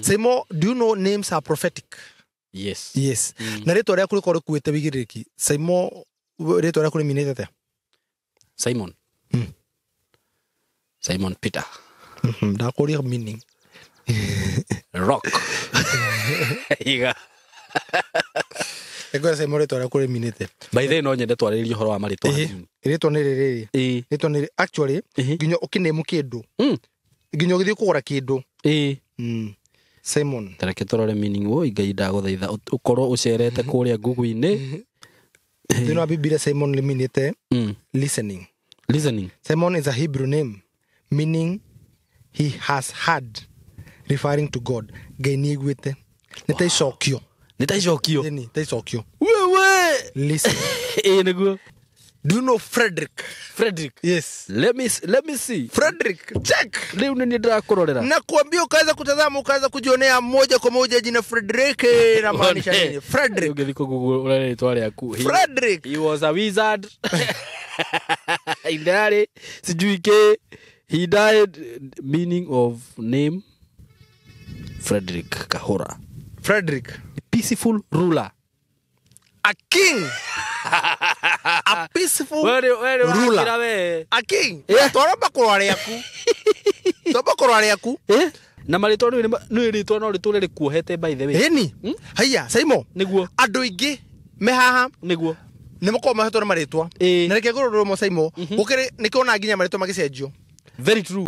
Saimo, do you know names are prophetic? Yes. Yes. Na rĩtwa rĩaku rĩkorwo rĩkuĩte wĩigĩrĩrĩki. Saimo, rĩtwa rĩaku rĩminĩte atĩa? Simon. Simon Peter. Ndakũria meaning. Rock. Iga. Ngwĩra Saimo rĩtwa rĩaku rĩminĩte. By the way, no nyende twarĩrĩrie ũhoro wa marĩtwa Ĩhĩ. hanini. Rĩtwa nĩ rĩrĩ. Ĩĩ. Rĩtwa nĩ actually Ĩhĩ. nginya ũkĩnĩmu kĩndũ. Nginya ũgĩthiĩ kũgũra kĩndũ. Ĩĩ. Simon. Tareke tũrore meaning. Woi Ngai ndagũthaitha ũkorwo ũcerete kũrĩa Google-inĩ. Thĩinĩ wa Bibilia Simon rĩminĩte listening. Listening. Simon is a Hebrew name meaning he has heard, referring to God. Ngai nĩ aiguĩte. Nĩ ta icokio. Nĩ ta icokio. Ĩni, ta icokio. Wewe. Listen. Ĩĩ nĩguo. Do you know Frederick? Frederick. Yes. Let me see. Frederick, check. Rĩu nĩ niĩ ndĩrakũrorera. Na kuambia ukaweza kutazama ukaweza kujionea moja kwa moja jina Frederick inamaanisha nini? Frederick. Ũngĩthiĩ kũ Google ũrore rĩtwa rĩaku. Frederick. He was a wizard. Indari sijui ke he died meaning of name Frederick Kahora. Frederick. Peaceful ruler. A king. A peaceful ruler. We. A king. Yeah. Twaramba kũrora rĩaku. Twamba kũrora rĩaku. Eh? Na marĩtwa nĩ rĩtwa no rĩtũre rĩkuohete by the way. Ĩni. Haiya, Saimo. Nĩguo. Andũ aingĩ me haha Nĩguo. nĩ makoragwo mahetwo nĩ marĩtwa. Ĩĩ. Na reke ngũrũrwo rũmwe Saimo. Gũkĩrĩ nĩkĩo nginya marĩtwa magĩcenjio. Very true.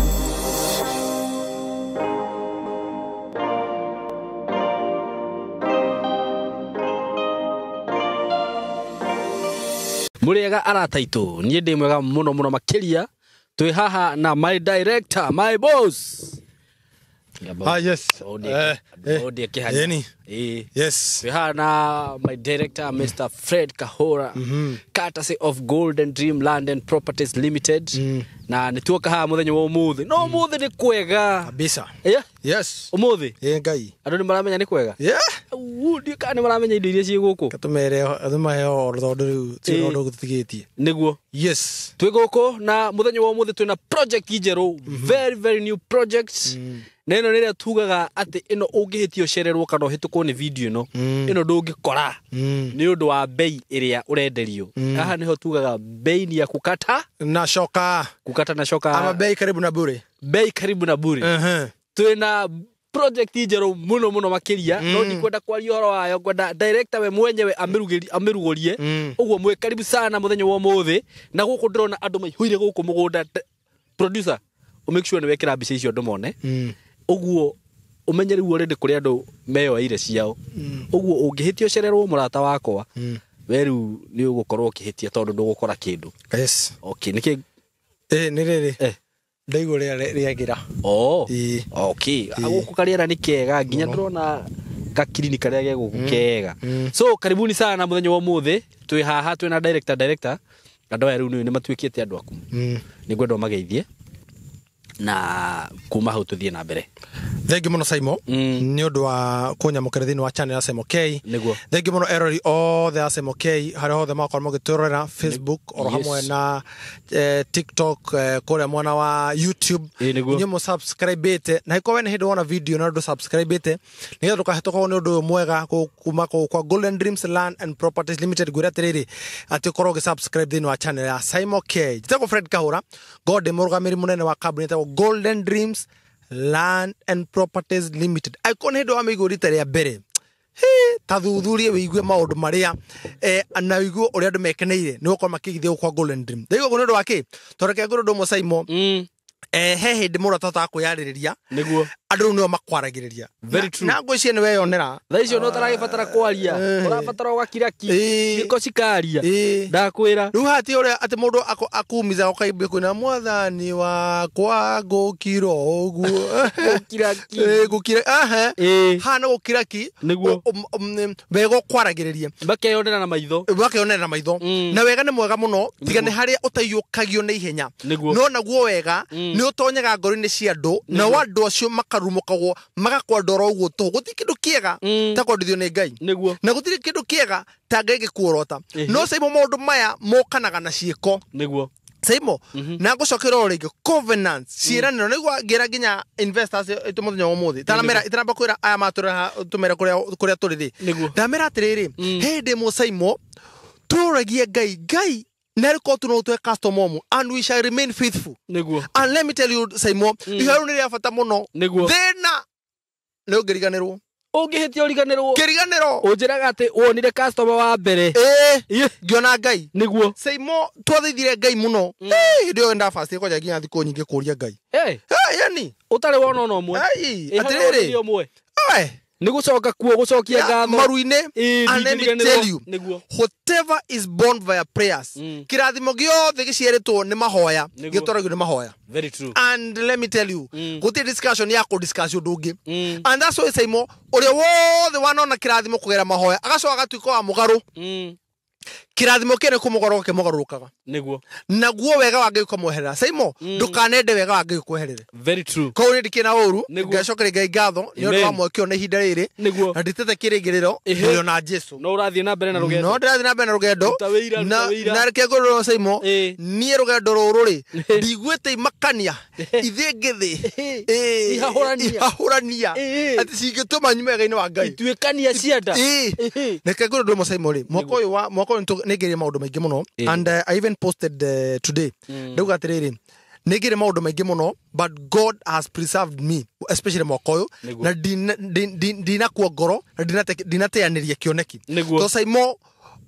Mũrĩega arata aitũ, niĩ ndĩ mwega mũno mũno makĩria. Twĩ haha na my director, my boss. Ah, yes. Ũndĩ akĩhanya. Ĩni. Ĩĩ. Yes. Twĩ haha na my director Mr. Fred Kahora, courtesy of Golden Dream Land and Properties Limited. Na nĩ tuoka haha mũthenya wa ũmũthĩ. No ũmũthĩ nĩ kwega. Kabisa. Yeah. Yes. Ũmũthĩ Ĩ Ngai. andũ nĩ maramenya nĩ kwega. Yeah. Uu, ndiũĩ kana nĩ maramenya indo iria ciĩ gũkũ. Katũmere atũmahe ũhoro tondũ rĩu ti Ĩĩ. ũndũ gũtigĩtie. Nĩguo. Yes. Twĩ gũkũ na mũthenya wa ũmũthĩ twĩna project njerũ, very very new project. Na ĩno nĩ ĩrĩa tugaga atĩ ĩno ũngĩhĩtia ũcererwo kana ũhĩtũkwo nĩ video ĩno, ĩno ndũngĩkora nĩ ũndũ wa bei ĩrĩa ũrenderio. Haha nĩho tugaga bei ni ya kukata Na shoka. kukata na shoka. Ama bei karibu na bure. Bei karibu na bure. Twĩna project njerũ mũno mũno makĩria, no ndikwenda kwaria ũhoro wayo, ngwenda director we mwenyewe amĩrugũrie. Ũguo mwĩ karibu sana mũthenya wa ũmũthĩ. Na gũkũ ndĩrona andũ maihũire gũkũ mũgũnda. Producer, ũ make sure nĩ wekĩra mbica icio andũ mone. Ũguo ũmenye rĩu already kũrĩ andũ meyoeire ciao. Ũguo ũngĩhĩtia ũcererwo mũrata wakwa, we rĩu nĩ ũgũkorwo ũkĩhĩtia tondũ ndũgũkora kĩndũ. Yes. Okay, nĩkĩ? Ĩ nĩ rĩrĩ. Eh. Ndaigua rĩa rĩagĩra. Oh. Ĩĩ. Okay. Gũkũ karĩera nĩ kega nginya ndĩrona gakirini karĩa ge gũkũ kega. So karibuni sana mũthenya wa ũmũthĩ. Twĩ haha twĩna director. Andũ aya rĩu nĩ matuĩkĩte andũ aku. Nĩ ngwenda ũmageithie na kuma hau tũthiĩ na mbere. Thengiũ mũno Saimo nĩ ũndũ wa kũnyamũkĩra thĩinĩ wa channel ya Saimo K. Nĩguo. Thengiũ mũno erori othe a Saimo K harĩa hothe makorwo magĩtũrorera Facebook oro Yes. hamwe na TikTok, kũrĩa mwena wa YouTube. Ĩĩ, nĩguo. Inyuĩ mũsubscribe-ĩte na angĩkorwo we nĩ hĩndĩ wona video na ndũ-subscribe-ĩte nĩgetha ndũkahĩtũkwo nĩ ũndũ ũyũ mwega kuma kũu kwa Golden Dreams Land and Properties Limited, ngwĩra atĩrĩrĩ atĩ ũkorwo ũgĩsubscribe thĩinĩ wa channel ya Saimo K. Njĩtagwo Fred Kahora, ngorwo ndĩ mũrũgamĩrĩri mũnene wa kambuni ĩtagwo Golden Dreams Land and Properties Limited. Angĩkorwo nĩ hĩndĩ wamĩigua rita rĩa mbere, ta thuthurie wĩigue maũndũ marĩa na wĩigue ũrĩa andũ mekeneire nĩ gũkorwo makĩigithia gũkũ kwa Golden Dream. Ndaigua ũguo nĩ ũndũ wa kĩ? Tondũ reke ngwĩre ũndũ ũmwe Saimo, he hĩndĩ mũndũ atahotaga kwĩyarĩrĩria, Nĩguo. andũ rĩu nĩo makwaragĩrĩria. Very true. Na ngwĩciria nĩ weyonera. Thaa icio no ũtaragĩbatara kwaria, ũrabatara ũgakira ki, ciĩko cikaria. Ndakwĩra. Rĩu haha ti ũrĩa atĩ mũndũ akumiza ũkaimbia kwĩna mwathani wakwa ngũkira ũguo. Gũkira ki. Gũkira aha. Haha nĩ gũkira ki. Nĩguo. Wega ũkwaragĩrĩria. Makeyonera na maitho. Makeyonera na maitho. Na wega nĩ mwega mũno tiga nĩ harĩa ũtaiyũkagio nĩ ihenya. Nĩguo. No naguo wega nĩ ũtonyaga ngoro-inĩ cia andũ, nao andũ acio makarumũkagwo magakwenda oro ũguo tũhũ. Gũtirĩ kĩndũ kĩega ta kwendithio nĩ Ngai. Nĩguo. Na gũtirĩ kĩndũ kĩega ta Ngai gĩkuorota. Ĩhĩ. No Saimo maũndũ maya mokanaga na ciĩko. Nĩguo. Saimo na ngũcokera o rĩngĩ covenants ciĩranĩro nĩguo ngĩra nginya investors itũ mũthenya wa ũmũthĩ itanamera itanamba kwĩra aya matũra tũmere kũrĩa tũrĩ rĩ Nĩguo. ndamera atĩrĩrĩ hĩndĩ ĩmwe Saimo tũragie Ngai Ngai nerĩkorwo tu no ũtũhe customer ũmwe and we shall remain faithful. Nĩguo. And let me tell you Saimo, ihoya rĩu nĩ rĩa bata mũno. Nĩguo. Thĩna nĩ ũngĩriganĩrwo. Ũngĩhĩtia ũriganĩrwo. Kĩriganĩro. Ũnjĩraga atĩ wonire customer wa mbere. Ĩĩ. Ĩ. Ngĩona Ngai. Nĩguo. Saimo twathaithire Ngai mũno. Ĩĩ, hĩndĩ ĩyo ndabacire kwanja nginya thikũ nyingĩ kũria Ngai. Eh, Ĩ, yani. ũtarĩ wona ona ũmwe. Ai, Ĩ, harĩa wonire atĩrĩrĩ. ũmwe. Ai. Nĩ gũcoka kuo gũcokia ngatho. Maru-inĩ. Ĩ, And let me ndingĩriganĩrwo. tell you, Nĩguo. whatever is born via prayers, kĩrathimo gĩothe gĩciarĩtwo nĩ mahoya, Nĩguo. gĩtwaragio nĩ mahoya. Very true. And let me tell you, gũtirĩ discussion ya kũ discuss ũndũ ũngĩ. Mm. And that's why Saimo, ũrĩa wothe wanona kĩrathimo kũgera mahoya, agacoka agatuĩka wa mũgarũ. Kĩrathimo kĩu nĩ kũmũgarũrũka kĩmũgarũrũkaga. Nĩguo. Naguo wega wa Ngai ũkamweherera. Saimo, ndũkanende wega wa Ngai ũkweherere. Very true. Koguo nĩ ndikĩrĩ na ũru, Nĩguo. ngacokeria Ngai ngatho nĩ ũndũ wa Amen. mweke ũyũ na ihinda rĩrĩ. Nĩguo. Na nditete kĩrĩgĩrĩro, Ĩhĩ. ndĩrĩ ona Jesũ. No ũrathiĩ na mbere na rũgendo. No ndĩrathiĩ na mbere na rũgendo. Ruta wĩira, ruta Na wĩira. na reke ngũrwo Saimo, Ĩ. niĩ rũgendo rũrũ rĩ, ndiguĩte imakania, ithĩngĩthĩ, ĩ, Ihahũrania. ihahũrania, Ĩ. atĩ cingĩtũma nyume wega-inĩ wa Ngai. Ituĩkania cia nda. Ĩ. Ĩhĩ. Reke ngwĩre ũndũ ũmwe Saimo rĩ, mwaka ũyũ wa mwaka ũyũ nĩ ngĩrire maũndũ maingĩ mũno Ĩ. and I even posted today ndauga atĩrĩrĩ nĩ ngĩrire maũndũ maingĩ mũno but God has preserved me especially mwaka ũyũ Nĩguo. na ndinakua ngoro na ndinateanĩria kĩoneki. Nĩguo. To Saimo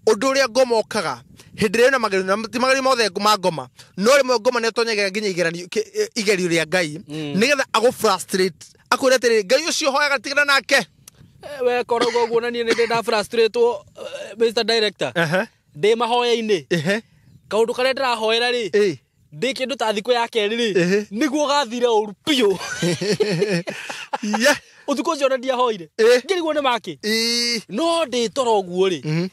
ũndũ ũrĩa ngoma ũkaga hĩndĩ ĩrĩa ĩna magerio na ti magerio mothe ma ngoma no rĩmwe ngoma nĩ ĩtonyaga nginya igeranio igerio rĩa Ngai nĩgetha agũ frustrate akwĩre atĩrĩrĩ Ngai ũcio hoyaga tigana nake. We koragwo ũguo na niĩ nĩ ndĩ ndafrustratwo, Mr. Director. Ehe. Ndĩ mahoya-inĩ. Ehe. Kaũndũ karĩa ndĩrahoera rĩ, Ĩ. ndĩ kĩndũ ta thikũ ya kerĩ rĩ, Ĩhĩ. nĩguo gathire ũru biũ. Yeah. Ũtukũ ũcio ona ndiahoire. Ĩ. Ngĩrigwo nĩ makĩ. Ĩ. No ndĩ toro ũguo rĩ,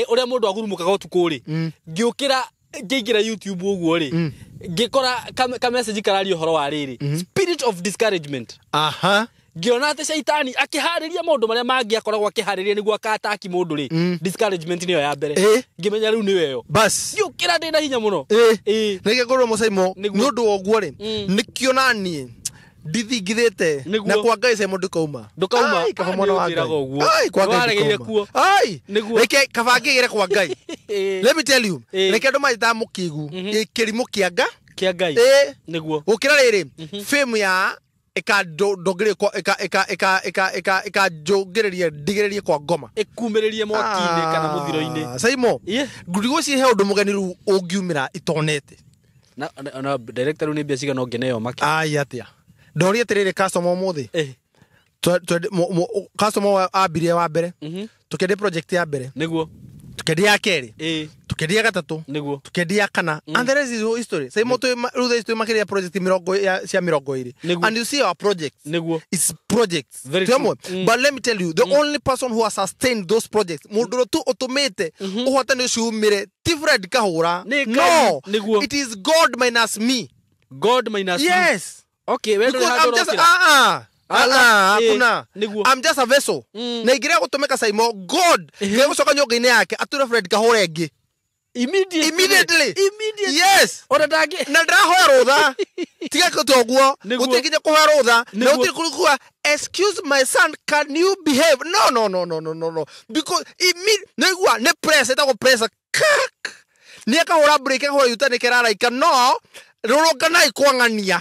ũrĩa mũndũ agurumũkaga ũtukũ rĩ, ngĩũkĩra ngĩingĩra YouTube ũguo rĩ, ngĩkora ka message kararia ũhoro wa rĩrĩ, spirit of discouragement. Aha. Ngĩona atĩ caitani akĩharĩria maũndũ marĩa mangĩ akoragwo akĩharĩria nĩguo akataki mũndũ rĩ, discouragement nĩyo ya mbere. Ĩ. Ngĩmenya rĩu nĩyo ĩyo. Bas. Ngĩũkĩra ndĩ na hinya mũno. Ĩ. Ĩ. Nĩkĩo ngũrwo Mũsaimo Nĩguo. nĩ ũndũ wa ũguo rĩ nĩkĩo naniĩ ndithingithĩte Nĩguo. na kwa Ngai Saimo ndũkauma. Ndũkauma. Ai, kaba Ah, mwana nĩ wa ũnjĩraga Ngai. ũguo. Ai, kwa Ngai Nĩwaregeire ndũkauma. kuo. Ai. Nĩguo. Reke kaba ngĩgĩre kwa Ngai. Ĩ. Let me tell you. Ĩ. Reke andũ manjĩtaga mũkĩgu. Ĩ, kĩrimũ kĩa nga. Kĩa Ngai. Ĩ. Nĩguo. Gũkĩra rĩrĩ fame ya ĩkanjũngĩrĩria ndigĩrĩrie kwa ngoma. Ĩkumĩrĩrie mwaki-inĩ kana mũthiro-inĩ. Saimo Ĩ. ngũrigũciĩ he ũndũ mũgeni rĩu ũngiumĩra itonete. Na director rĩu nĩ mbia cigana ũngĩneo make? Ai atĩa ndoria atĩrĩrĩ customer ũmũthĩ Ĩ. customer ambirie wa mbere tũkĩendia project ya mbere Nĩguo. tũkĩendia ya kerĩ Ĩ. tũkĩendia ya gatatũ Nĩguo. tũkĩendia ya kana and the rest is history. Saimo rĩu thaa ici twĩ makĩria project mĩrongo cia mĩrongo ĩrĩ. Nĩguo. And you see our projects. Nĩguo. It's projects. Very Twĩ hamwe? true. But let me tell you, the only person who has sustained those projects, mũndũ ũrĩa tu ũtũmĩte ũhotani ũcio umĩre ti Fred Kahũra. Nĩ Ngai. No. Nĩguo. It is God minus me. God minus you. Yes. Okay, we ndũrĩ Because handũ I'm just ũrokĩra. ah ah ah Eh, hakuna. nĩguo. I'm just a vessel. Na ingĩrega gũtũmĩka Saimo God ngĩrega gũcoka nyũnga-inĩ yake atũre Fred Kahũra ĩngĩ. Immediately. Immediately. Immediately. Yes. Ona ndangĩ. Na ndĩrahoya rũtha tiga gũte ũguo Nĩguo. gũtirĩ nginya kũhoya rũtha na Nĩguo. gũtirĩ kuga excuse my son can you behave no no no no no no no because nĩigua nĩ press ĩtagwo press kak nĩ akahũra break akahũra yuta nĩ kĩraraika no rũrũnganai kwang'ania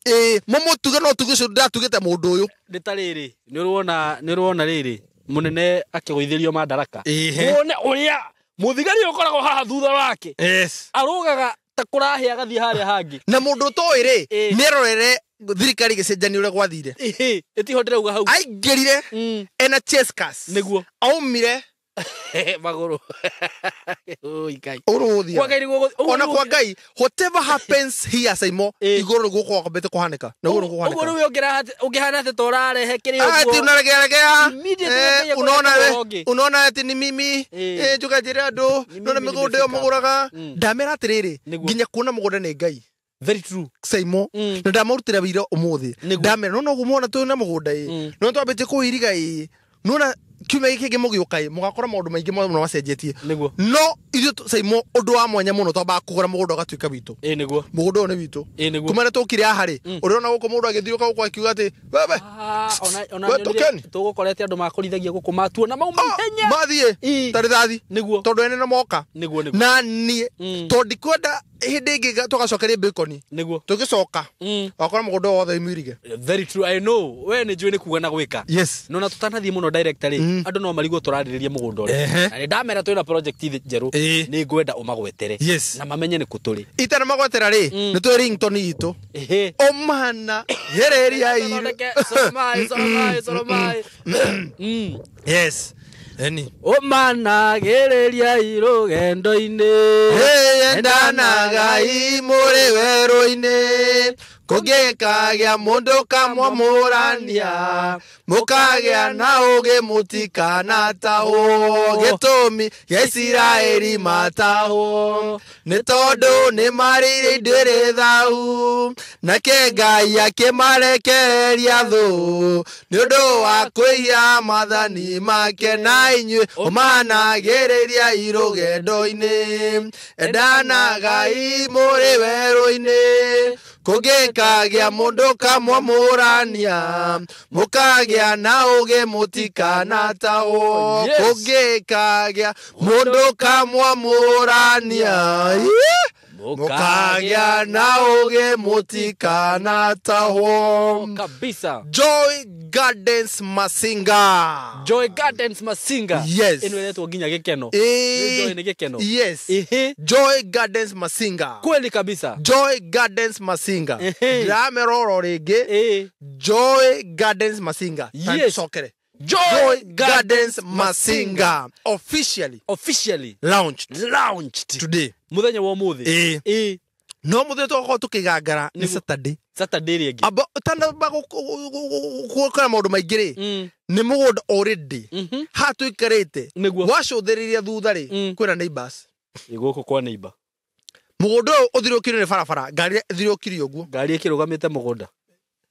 ĩĩ mũmũtuge no tuge ũcio ndĩratugĩte mũndũ ũyũ. Nĩ ta rĩrĩ, nĩ ũrona nĩ ũrona rĩrĩ, mũnene akĩgũithĩrio madaraka. Ĩhĩ. Wone ũrĩa mũthigari ũyũ ũkoragwo haha thutha wake. Yes. Arũgaga ta kũrahĩa agathiĩ harĩa hangĩ. Na mũndũ ũtoĩ rĩ Ĩĩ. nĩerorere thirikari ĩgĩcenjania ũrĩa gwathire. Ĩhĩ, ĩtiho ndĩrauga hau. Aingĩrire ena chescas Nĩguo. aumire Magũrũ. Oi Ngai. ũrũthia Kwa Ngai nĩguo ũguo ona nĩguo- kwa Ngai whatever happens here Saimo Ĩĩ. igũrũ nĩguo kwambĩte kũhanĩka na igũrũ nĩguo Ũguo kũhanĩka. rĩu ũngĩhana atĩ ta ũrarehe kĩrĩa Ah, ati ũguo. unaregearegea. Immediately Ngai akoretwo Unaona we ũhoro ũngĩ. unaona ati ni mimi Ĩĩ. njuka njĩre andũ Ni nona mimi mĩgũnda ĩyo nimefika. mũgũraga ndamera atĩrĩrĩ Nĩguo. nginya kuona mũgũnda nĩ Ngai. Very true. Saimo na ndamarutĩra wĩira ũmũthĩ Nĩguo. ndamera nona ũguo mona twĩ na mũgũnda ĩ no twambĩtie kũiriga ĩ nona kiumia gĩkĩ kĩngĩ mũgĩũka ĩ mũgakora maũndũ maingĩ mũno macenjetie. Nĩguo. No ithuĩ Saimo ũndũ wa mwanya mũno twambaga kũgũra mũgũnda ũgatuĩka witũ. Ĩ nĩguo. Mũgũnda ũyũ nĩ witũ. Ĩ nĩguo. Kuma rĩrĩa tũkire haha rĩ, ũrĩona gũkũ mũndũ agĩthiũka gũkũ akiuga atĩ wewe Ona we nyonire tokeni. tũgũkorete andũ makũrithagia gũkũ matuona mauma ihenya. Mathiĩ Ĩ. ta rithathi. Nĩguo. Tondũ ene nĩ moka. Nĩguo nĩguo. Na niĩ tondũ ndikwenda hĩndĩ ĩngĩ tũgacokeria bacon. Nĩguo. Tũgĩcoka wakora mũgũnda wothe wĩ. Very true, I know. We nĩ njũĩ nĩ kuga na gwĩka. Yes. No na tũtanathiĩ mũno director rĩ, andũ no marigwo tũrarĩrĩria mũgũnda ũrĩa. Na nĩ ndamera twĩna project njerũ, nĩ ngwenda ũmagwetere. Yes. Na mamenye nĩ kũ tũrĩ. Itanamagwetera rĩ, nĩ twĩ ringtone itũ. Ehe. Ũmana gereria iru. Thondeke, soromai, soromai, soromai. Yes. Eni. Ũmanagĩrĩria irũgendo-inĩ. Endanagai mũrĩ werũ-inĩ kũngĩkagĩa mũndũ kamwamũrania mũkagĩa na ũgĩ mũtikanatahwo gĩtũmi gĩa Isiraeli matahwo nĩ tondũ nĩ marĩire indo ĩrĩ thahu nake Ngai akĩmarekereria thũ nĩ ũndũ wa kwĩhia maathani make na inyuĩ ũmanagĩrĩria irũgendo-inĩ endanagai mũrĩ werũ-inĩ kũngĩkagĩa mũndũ kamwamũrania mũkagĩa na ũgĩ mũtikanatahwo. Yes. Kũngĩkagĩa mũndũ kamwamũrania mũkagĩa na ũgĩ mũtikanatahwo. Kabisa. Joy Gardens Masinga. Joy Gardens Masinga. Yes. Ĩno ĩretwo nginya gĩkeno. Nĩ Joy nĩ gĩkeno. Yes. Ehe. Joy Gardens Masinga. Kweli kabisa. Joy Gardens Masinga. Ehe. Ndĩramera oro rĩngĩ. Joy Gardens Masinga. Yes. Tũcokere. Joy Joy Gardens Masinga officially officially launched launched today. Mũthenya wa ũmũthĩ. Ĩ. No mũthenya tũgakorwo tũkĩgangara nĩ Nĩguo. Saturday. Saturday ĩrĩa ĩngĩ. Amba ũtanamba gũkora maũndũ maingĩ rĩ, nĩ mũgũnda already haha tũikarĩte Nĩguo. wacũthĩrĩria thutha rĩ, kwĩna neighbors. Ĩ gũkũ kwa neighbor. Mũgũnda ũyũ ũthiũrũrũkĩirio nĩ barabara, ngari ĩthiũrũrũkĩirio ũguo. Ngari ĩkĩrũgamĩte mũgũnda.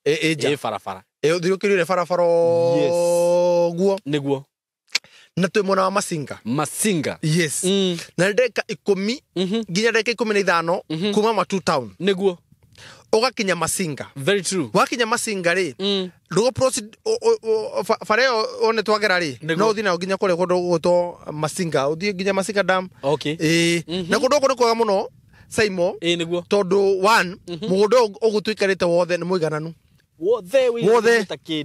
Ĩ nja. Ĩ barabara. Ĩthiũrũrũkĩirio nĩ barabara Yes. ũguo. Nĩguo. Na twĩ mwena wa Masinga. Masinga. Yes. Na ndagĩka 10 nginya ndagĩka 15 kuma Matu town. Nĩguo. Ũgakinya Masinga. Very true. Wakinya Masinga rĩ, ndũgũ proceed bara ĩyo one twagera rĩ, Nĩguo. no ũthiĩ nayo nginya kũrĩa kũndũ gũgwĩtwo Masinga, ũthiĩ nginya Masinga Dam. Okay. Ĩĩ. Na kũndũ gũkũ nĩ kwega mũno Saimo, Ĩ nĩguo. tondũ one, mũgũnda ũyũ ũguo tũikarĩte wothe nĩ mũigananu. Wothe wĩ Wothe. ta kĩ.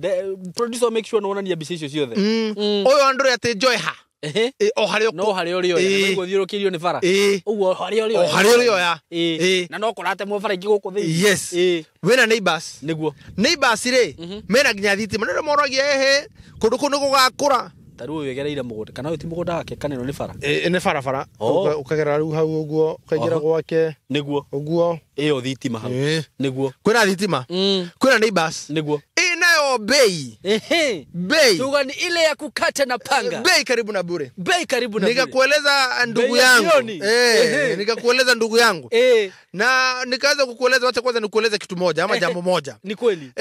Producer make sure nĩwonania mbica icio ciothe. Ũyũ andũ atĩ Joy ha. Ehe. Ĩ, o harĩa No harĩa ũrĩoya. Ĩ. Nĩguo thiũrũrũkĩirio nĩ bara. Ĩ. Ũguo harĩa ũrĩoya. O harĩa ũrĩoya. Ĩ. Ĩ. Na no kũratemwo bara ingĩ gũkũ thĩinĩ. Yes. Ĩ. Wĩna neighbors. Nĩguo. Neighbors rĩ, mena nginya thitima. Nĩ moragia ehe, kũndũ kũu nĩ gũgakũra. Ta rĩu ũyũ egereire mũgũnda. Kana ũyũ ti mũgũnda wake kana ĩno nĩ bara. Nĩ barabara. Oh. Ũkagera rĩu hau ũguo, ũkaingĩra Oho. gwake Nĩguo. ũguo. Ĩyo thitima hau. Ĩ. Nĩguo. Kwĩna thitima. Kwĩna neighbors. Nĩguo. Ĩ nayo bei. Ehe. Bei. Tuga ni ile ya kukata na panga. Bei karibu na bure. Bei karibu na bure. Nikakueleza ndugu Bei ya yangu. jioni. Ehe. Nikakueleza ndugu yangu. Na Na nikaweza kukueleza, wacha kwanza nikueleze kitu moja ama jambo moja. Ni kweli.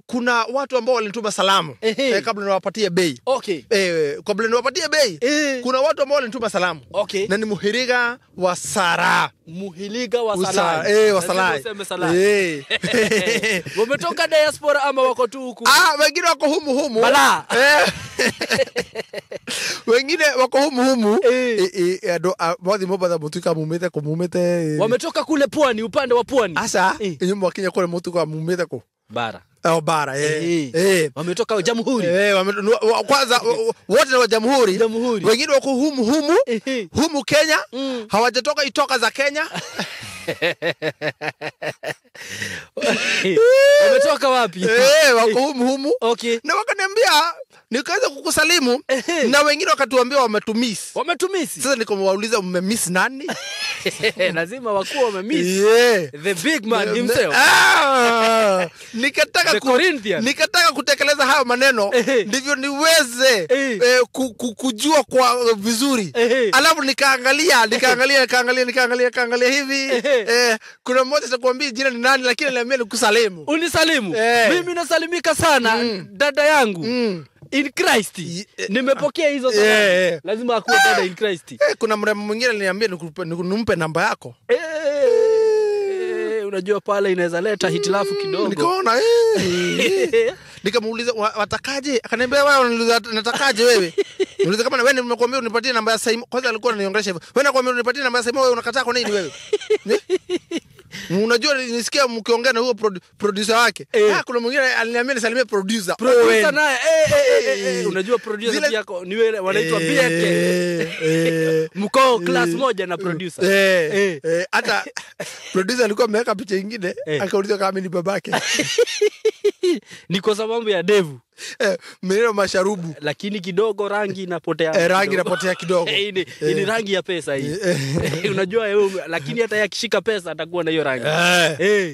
Kuna watu ambao walinituma salamu kabla niwapatie bei. Okay. Kabla niwapatie bei. Kuna watu ambao walinituma salamu. Okay. Na ni muhiriga wa Sara. Muhiliga wa Salai. Wa Salai. Lazima useme Salai. Wametoka diaspora ama wako tu huku? Wengine wako humu humu. Balaa. Wengine wako humu humu. Andũ mwathi Mombatha mũtuĩka mumĩte kũ mumĩte. Wametoka kule pwani, upande wa pwani. Aca, inyuĩ mwakinya kũrĩa mũtuĩka mumĩte kũ? Bara. O bara, Wametoka jamhuri. Kwanza wote ni wa jamhuri. Jamhuri. Wengine wako humu humu. Humu Kenya. Hawajatoka itoka za Kenya. Wametoka wapi? Wako humu humu. Okay. Na wakaniambia nikaweza kukusalimu na wengine wakatuambia wametumiss. Wametumisi. Sasa nikamwauliza mmemiss nani? Lazima wakuwa wamemiss. Yeah. The big man himself. Nikataka The Corinthian. nikataka kutekeleza hayo maneno ndivyo niweze kujua kwa vizuri. Alafu nikaangalia hivi. Kuna mmoja sitakwambia jina ni nani lakini aliniambia nikusalimu. Unisalimu. Mimi nasalimika sana dada yangu. In Christ. Nimepokea hizo salamu. Eh. Lazima akuwe dada in Christ. Kuna mrembo mwingine aliniambia nimpe namba yako. Unajua pale inaweza leta hitilafu kidogo. Nikaona nikamuuliza watakaje? Akaniambia wewe unaniuliza natakaje wewe? Niuliza kama na wewe nimekuambia unipatie namba ya Simon. Kwanza alikuwa ananiongelesha hivyo. Wewe nakwambia unipatie namba ya Simon, wewe unakataa kwa nini wewe? Unajua nisikia mkiongea na huyo producer wake. Kuna mwingine aliniambia nisalimie producer. Producer naye unajua producer yako ni wewe, wanaitwa BK. Mko class moja na producer. Hata producer alikuwa ameweka picha nyingine, akauliza kama mimi ni babake. Ni kwa sababu ya devu. Mimi masharubu. Lakini kidogo rangi inapotea. Rangi inapotea kidogo. Ni rangi ya pesa hii. Unajua wewe, lakini hata yakishika pesa atakuwa na hiyo rangi.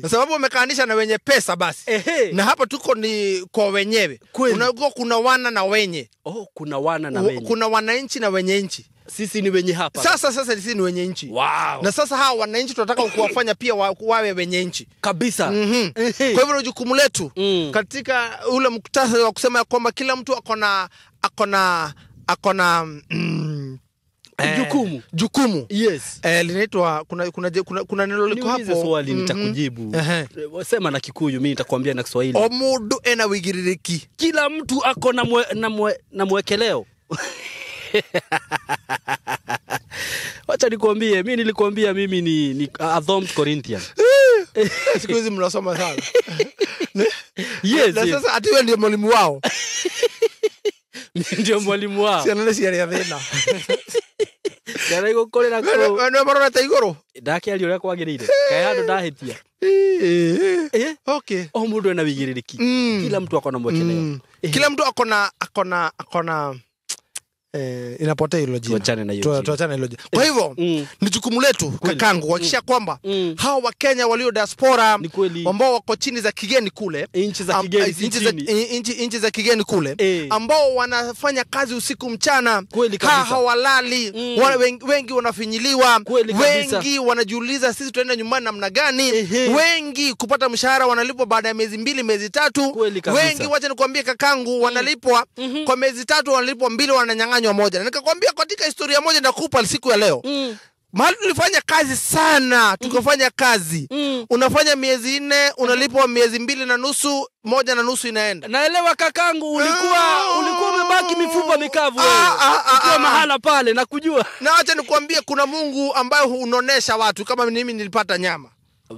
Kwa sababu wamekaanisha na wenye pesa basi. Na hapa tuko ni kwa wenyewe. Unajua kuna wana na wenye. Oh, kuna wana na wenye. Kuna wananchi na wenye nchi. Sisi ni wenye hapa. Sasa sisi ni wenye nchi. Wow. Na sasa hawa wananchi tunataka kuwafanya pia wawe wenye nchi. Kabisa. Kwa hivyo jukumu letu katika ule muktasari wa kusema kwamba kila mtu akona jukumu. Jukumu. Yes. Linaitwa kuna neno liko hapo. Niulize swali nitakujibu. Sema na Kikuyu, mimi nitakwambia na Kiswahili. Omundu ena wigiriki. Kila mtu ako na mwekeleo. Wacha nikwambie, mimi nilikwambia mimi ni a Corinthian. Siku hizi mnasoma sana. Yes. Na sasa ati wewe ndiye mwalimu wao. Mimi ndio mwalimu wao. Si anale si ya thina. Kana igukorera ku. Wewe marora ta iguru. Ndakiaria uria kwagirire. Kae handu ndahitia. Okay. O mundu ena wigiriki. Kila mtu akona mwekeleo. Kila mtu akona inapotea hilo jina. Tuachane hilo jina. Kwa hivyo ni jukumu letu kakangu kuhakikisha kwamba hawa wa Kenya walio diaspora ambao wako chini za kigeni kule, nchi za kigeni, nchi za kigeni kule, ambao wanafanya kazi usiku mchana, hawalali, wengi wanafinyiliwa, wengi wanajiuliza sisi tunaenda nyumbani namna gani, wengi kupata mshahara wanalipwa baada ya miezi 2 miezi 3, wengi wacha nikwambie kakangu wanalipwa kwa miezi 3, wanalipwa 2, wananyang'anywa 1. Na nikakwambia katika historia moja nakupa siku ya leo. Mahali tulifanya kazi sana, tukafanya kazi. Unafanya miezi 4, unalipwa miezi 2.5, 1.5 inaenda. Naelewa kakangu, ulikuwa umebaki mifupa mikavu wewe. Ukiwa mahala pale na kujua. Na acha nikwambie kuna Mungu ambaye hunonesha watu kama mimi nilipata nyama.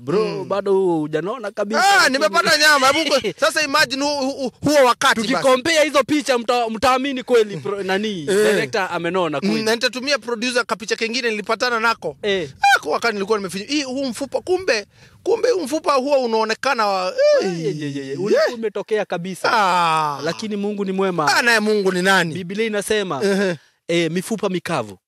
Bro, bado hujanona kabisa. Nimepata nyama. Sasa imagine huo wakati basi. Tukikompea hizo picha mtaamini kweli nani director amenona kweli. Na nitatumia producer kapicha kingine nilipatana nako. Kwa wakati nilikuwa nimefinya. Hii huu mfupa kumbe huu mfupa huo unaonekana ulikuwa umetokea kabisa. Lakini Mungu ni mwema. Naye Mungu ni nani? Biblia inasema mifupa mikavu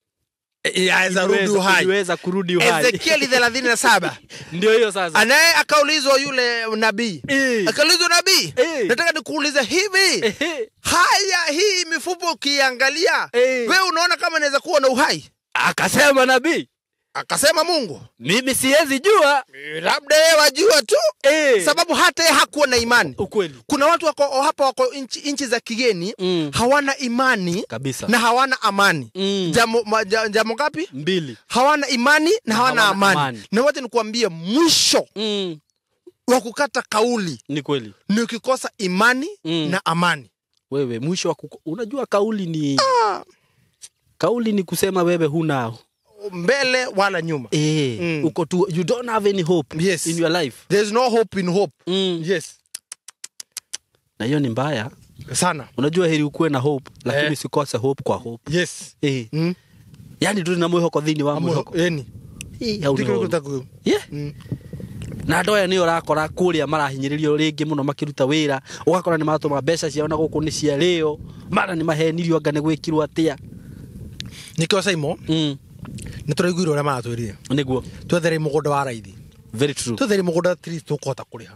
iliweza kurudi uhai. Ezekieli 37. Ndio hiyo sasa. Anaye akaulizwa yule nabii. Akaulizwa nabii, nataka nikuulize hivi. Haya, hii mifupa ukiangalia, wewe unaona kama inaweza kuwa na uhai? Akasema nabii, akasema Mungu, mimi siwezi jua, labda yeye wajua tu. Sababu hata yeye hakuwa na imani. Ukweli. Kuna watu wako hapa wako nchi za kigeni, hawana imani kabisa na hawana amani. Jambo ngapi? 2. Hawana imani na hawana amani. Na wote nikuambie mwisho wa kukata kauli ni kweli. Ni ukikosa imani na amani. Wewe mwisho wa unajua kauli ni kauli ni kusema wewe huna mbele wala nyuma. Uko tu, you don't have any hope in your life. There's no hope in hope. Yes. Na hiyo ni mbaya sana. Unajua heri ukuwe na hope lakini usikose hope kwa hope. Yes. Yaani tu na mwihoko thini wa mwihoko. Yeni. Hii hauna. Yeah. Na andũ aya nĩ ũrakora kũrĩa marahinyĩrĩrio rĩngĩ mũno makĩruta wĩra, ũgakora nĩ matũma mbeca ciao na gũkũ nĩ ciarĩo, mara nĩ mahenirio anga nĩ gwĩkirwo atĩa. Nĩkĩo Simon, nĩ tũraiguire ũrĩa maratwĩrire. Nĩguo. Twethere mũgũnda wa raithi. Very true. Twethere mũgũnda at least tũkũhota kũrĩha.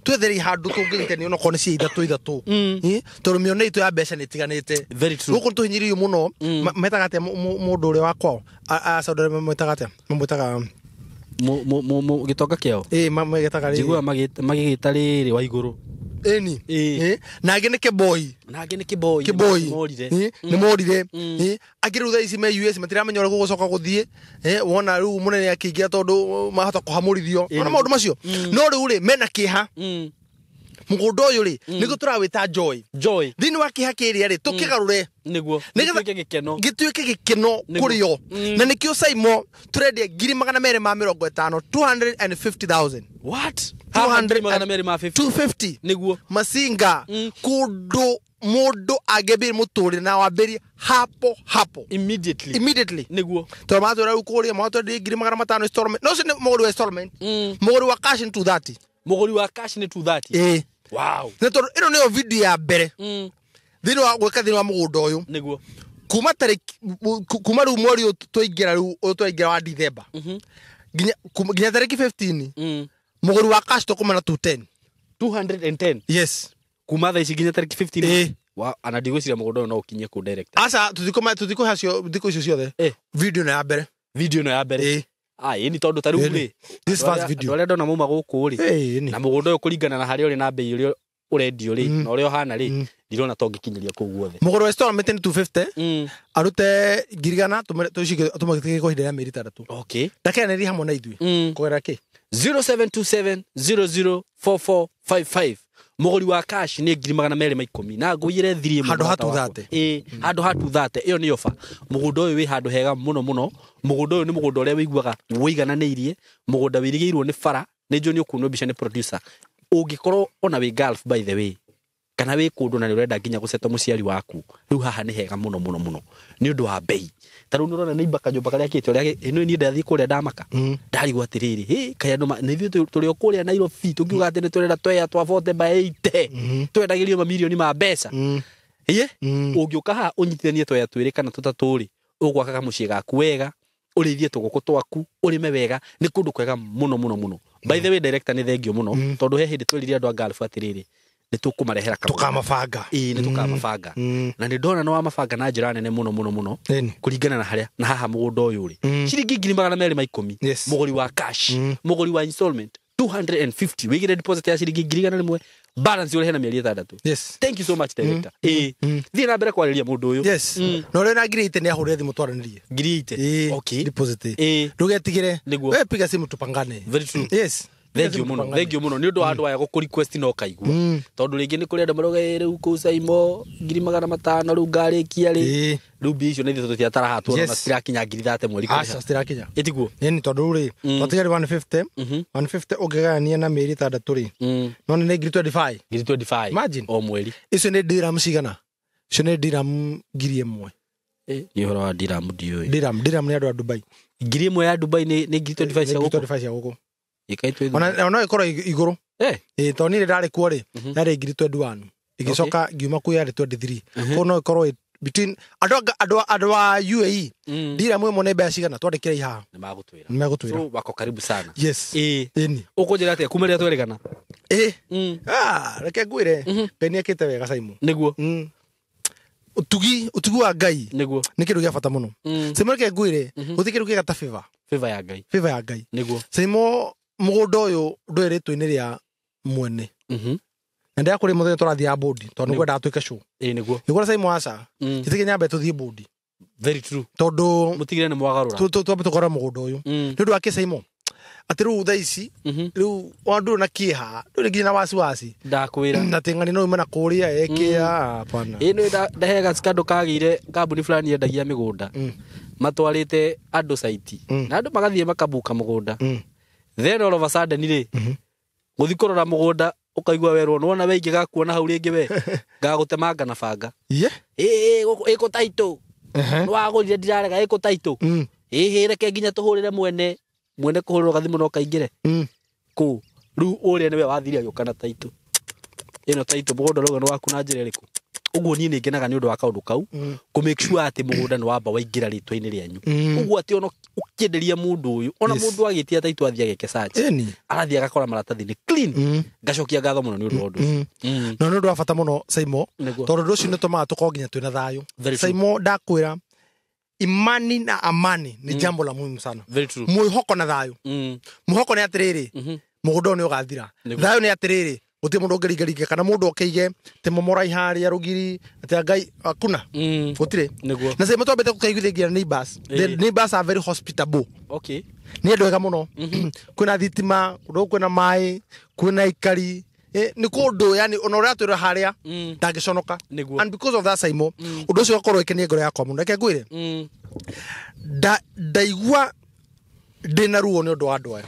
Twethere handũ tũngĩnyitania onokorwo nĩ cia ithatũ. Tondũ mĩone itũ ya mbeca nĩ ĩtiganĩte. Very true. Gũkũ tũhinyĩrĩirio mũno. Metaga atĩa mũndũ ũrĩa wa kwao? Saudi Arabia mwetaga atĩa? Mamwĩtaga gĩtonga kĩao? Mamwĩtaga rĩrĩ. Njiguaga magĩgĩta rĩrĩ wa igũrũ. Ĩni. Ĩĩ. Ĩ, na angĩ nĩ kĩboi. Na angĩ nĩ kĩboi. Kĩboi. Morire. Ĩ, nĩ morire. Ĩ, angĩ rĩu thaa ici me US matiramenya ũrĩa gũgũcoka gũthiĩ. Ĩ, wona rĩu mũnene akĩingĩra tondũ mahota kũhamũrithio ona maũndũ macio, no rĩu rĩ mena kĩeha. Mũgũnda ũyũ rĩ nĩguo tũrawĩta joy. Joy. Thĩinĩ wa kĩeha kĩrĩa rĩ tũkĩgarũre Nĩguo. Nĩgetha- Gĩtuĩke gĩkeno. gĩtuĩke gĩkeno Nĩguo. kũrĩ o. Na nĩkĩo Saimo tũrendia 250,000, 250,000. What? Haha 250,000. 250. Nĩguo. Masinga, kũndũ mũndũ angĩambĩrĩria mũtũrĩre na wambĩrĩrie hapo hapo. Immediately. Immediately. Nĩguo. Tondũ matwĩra rĩu kũrĩa matwenderie 500,000 installment, no ũcio nĩ mũgũri wa installment. Mũgũri wa cash nĩ 230. Mũgũri wa cash nĩ 230. Ĩĩ. Wow. Nĩ tondũ ĩno nĩyo video ya mbere thĩinĩ wa gwĩka thĩinĩ wa mũgũnda ũyũ. Nĩguo. Kuma tarĩki kuma rĩu mweri ũyũ twaingĩra, rĩu ũyũ twaingĩra wa Dithemba, nginya nginya tarĩki 15, mũgũri wa cash tũkũmena 210. 210. Yes. Kuma thaa ici nginya tarĩki 15. Ĩĩ. Wa ana ndigwĩciria mũgũnda ũyũ no ũkinye kũ director. Aca, tũtikũhe acio thikũ icio ciothe. Video nĩ ya mbere. Video ĩno ya mbere. Ĩĩ. Ah, ĩni tondũ ta rĩu Ĩni. rĩ. This first video. Andũ arĩa ndona mauma gũkũ rĩ. Ĩĩ, ĩni. Na mũgũnda ũyũ kũringana na harĩa ũrĩ na mbei ũrĩa ũrendio rĩ na ũrĩa ũhana rĩ, ndirona ta ũngĩkinyĩria kũu guothe. Mũgũri wa installment nĩ 250, arute 100,000, tũmũgĩtĩkie kwa ihinda rĩa mĩeri 6. Okay. Ndakeranĩria hamwe na ithuĩ kũgerera kĩ? 0727 004455. Mũgũri wa cash nĩ 210,000 na ngũiyĩre thiri ĩmwe. Handũ ha mũrata wakwa. 230. Ĩĩ, handũ ha 230. Ĩyo nĩ ofa. Mũgũnda ũyũ wĩ handũ hega mũno mũno. Mũgũnda ũyũ nĩ mũgũnda ũrĩa wĩiguaga wĩigananĩirie, mũgũnda wĩirigĩirwo nĩ bara. Nĩ njũĩ nĩ ũkuonio mbica nĩ producer. Ũngĩkorwo ona wĩ Gulf, by the way, kana wĩ kũndũ na nĩ ũrenda nginya gũceta mũciari waku, rĩu haha nĩ hega mũno mũno mũno nĩ ũndũ wa mbei. Ta rĩu nĩ ũrona nĩ kanyũmba karĩa akĩte ũrĩa ĩno, niĩ ndathiĩ kũrĩa ndamaka, ndarigwo atĩrĩrĩ, hĩ kaĩ andũ nĩ ithuĩ tũrĩ o kũrĩa Nairobi tũngiuga atĩ nĩ tũrenda tweya twa 40 by 80 twendagĩrio mamirioni ma mbeca. Ĩĩ, ũngĩũka haha ũnyitithanie tweya twĩrĩ kana tũtatũ rĩ, ũgwaka kamũciĩ gaku wega, ũrĩithie tũgũkũ twaku, ũrĩme wega. Nĩ kũndũ kwega mũno mũno mũno. By the way, director, nĩ thengio mũno tondũ he hĩndĩ twerire andũ a Gulf atĩrĩrĩ, nĩ tũkũmarehera kamũgũnda. Tũkamabanga. Ĩĩ, nĩ tũkamabanga. Na nĩ ndona nĩ wamabanga na njĩra nene mũno mũno mũno. Ĩni. Kũringana na harĩa na haha mũgũnda ũyũ rĩ, ciringi 210,000. Yes. Mũgũri wa cash. Mũgũri wa installment 250, wĩigĩre deposit ya ciringi 100,000, balance ũrĩhe na mĩeri 6. Yes. Thank you so much, director. Ĩĩ, thiĩ na mbere kwarĩria mũndũ ũyũ. Yes, na ũrĩa na 80,000 nĩ ahũrĩre thimũ twaranĩrie. 80,000. Ĩĩ, Okay. deposit. Ĩĩ. Ndũgetigĩre. Nĩguo. We piga simu tupangane. Very true. Yes. Piga Thengio simu mũno. tupangane. Thengio mũno nĩ ũndũ wa andũ aya gũkũ request no kaigua, tondũ rĩngĩ nĩ kũrĩ andũ marauga, "Ĩ, rĩu kũu Saimo 500,000 rĩu ngarĩkia rĩ?" Ĩĩ. Rĩu mbia icio nĩ ithuĩ tũtiatara haha tuona Yes. na citirakinya 30,000 mweri Aca, kũrĩha. citirakinya. Ĩtiguo. Ĩni, tondũ rĩu rĩ twatigari 150, 150 ũngĩgayania na mĩeri 6 rĩ, none nĩ 25,000. 25,000. Imagine. O mweri. Icio nĩ diram cigana? Icio nĩ diram 1,000. Nĩ ũhoro wa diram ndiũĩ. Diram nĩ andũ a Dubai. 1,000 ya Dubai nĩ 25,000 cia Nĩ gũkũ. 25,000 cia gũkũ. Ĩkaitwo Ona no ĩkorwo igũrũ. Ĩĩ, tondũ niĩ rĩrĩa ndarĩ kuo rĩ yarĩ 21,000, ĩgĩcoka ngiuma kuo yarĩ 23. Koguo no ĩkorwo between andũ a UAE. Diram ĩmwe nĩ mbeca cigana? Twandĩkĩre haha. Nĩ magũtwĩra. Nĩ megũtwĩra. So wako karibu sana. Yes. Ĩĩ. Ĩni. Ũkũnjĩra atĩa kuma rĩrĩa twerĩgana? Ĩĩ. Ah, reke ngwĩre, Ngai nĩ ekĩte wega, Saimo. Nĩguo. Ũtugi wa Ngai Nĩguo. nĩ kĩndũ gĩa bata mũno. Saimo, reke ngwĩre, gũtirĩ kĩndũ kĩega ta favor. Favor ya Ngai. Favor ya Ngai. Nĩguo. Saimo, mũgũnda ũyũ ndũrĩ rĩtwa-inĩ rĩa mwene, na ndĩra kũrĩ mũthenya tũrathiaga bũndi tondũ nĩkwendaga twĩke show. Ĩĩ, nĩguo. Nĩguo Saimo, aca, njĩtĩkie nyambe tũthiĩ bũndi Very true. tondũ Mũtigĩre nĩ mwagarũra. twambe tũkorwo mũgũnda ũyũ. Nĩ ũndũ wa kĩ, Saimo? Atĩ rĩu thaa ici rĩu ona ndũrĩ na kĩeha, ndũrĩ nginya na wasiwasi. Ndakwĩra. Na tĩng'ani no ume na kũrĩa ĩkĩa, hapana. Ĩĩ, nĩ ndahe gacikandũ kagĩire kambuni fulani yendagia mĩgũnda, matwarĩte andũ saiti na andũ magathiĩ makabuka mũgũnda. Then all of a sudden rĩ, gũthiĩ kũrora mũgũnda ũkaigua werwo nĩwona we ingĩgakuona hau rĩngĩ we ngagũtemanga na banga. Ye. Ĩĩ, ĩkũ taitũ nĩwagũrire, ndirarega ĩkũ taitũ. Ĩhĩ, reke nginya tũhũrĩre mwene mwene kũhũrĩrwo gathimũ no kaingĩre kũu. Rĩu ũrĩa nĩwe wathire agĩũka na taitũ ĩno, taitũ mũgũnda ũrauga nĩ waku na njĩra ĩrĩkũ? Ũguo niĩ nĩ ngenaga nĩ ũndũ wa kaũndũ kau, kũ make sure atĩ mũgũnda nĩ wamba waingĩra rĩtwa-inĩ rĩanyu, ũguo atĩ ona ũkĩenderia mũndũ ũyũ, ona mũndũ agĩtia taitũ athiĩ ageke search, Ĩni. arathiĩ agakora maratathi nĩ clean. Ngacokia ngatho mũno nĩ ũndũ wa ũndũ ũcio. Na nĩ ũndũ wa bata mũno, Saimo, Nĩguo. tondũ ũndũ ũcio nĩ ũtũmaga tũkorwo nginya twĩna thayũ. Very true. Saimo, ndakwĩra, imani na amani ni jambo la muhimu sana. Very true. Mwĩhoko na thayũ. Mwĩhoko nĩ atĩrĩrĩ, mũgũnda ũyũ nĩ ũgathira. Nĩguo. Thayũ nĩ atĩrĩrĩ, Gũtirĩ mũndũ ũngĩringaringa kana mũndũ okeige te momora iharĩa rũgiri atĩ ngai hakuna. Gũtirĩ. Nĩguo. Na Saimo twambĩte gũkaiguithia nginya neighbors. The neighbors are very hospitable. Okay. Nĩ andũ ega mũno. Kwĩna thitima, kũndũ kwĩna maĩ, kwĩna aikari. Nĩ kũndũ yani ona ũrĩa atwĩra harĩa ndangĩconoka. Nĩguo. And because of that Saimo, ũndũ ũcio ũgakorwo ũkenie ngoro yakwa mũno. Reke ngwĩre, ndaigua ndĩna ruo nĩ ũndũ wa andũ aya.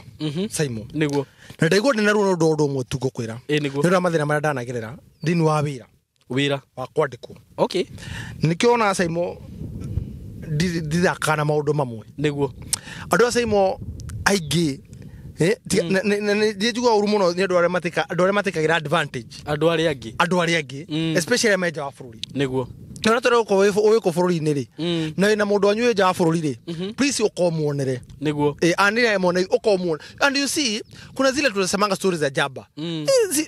Saimo. Nĩguo. Na ndaigua ndĩna ruo nĩ ũndũ wa ũndũ ũmwe tu ngũkwĩra. Ĩ nĩguo. Nĩ ũndũ wa mathĩna marĩa ndanagerera thĩinĩ wa wĩra Wĩra. wa kwandĩkwo. Okay. Nĩkĩo wonaga Saimo ndithakaga na maũndũ mamwe. Nĩguo. Andũ a Saimo aingĩ nĩ njiguaga ũru mũno nĩ andũ arĩa andũ arĩa matikagĩra advantage Andũ arĩa angĩ. andũ arĩa angĩ, especially arĩa me nja wa bũrũri. Nĩguo. Na ũrĩa tũrĩa gũkorwo wĩ kũ bũrũri-inĩ rĩ, na wĩna mũndũ wanyu wĩ nja wa bũrũri rĩ, please ũkorwo muonere. Nĩguo. Anire muone uko muone. And you see, kuna zile tunasemanga stories za jaba.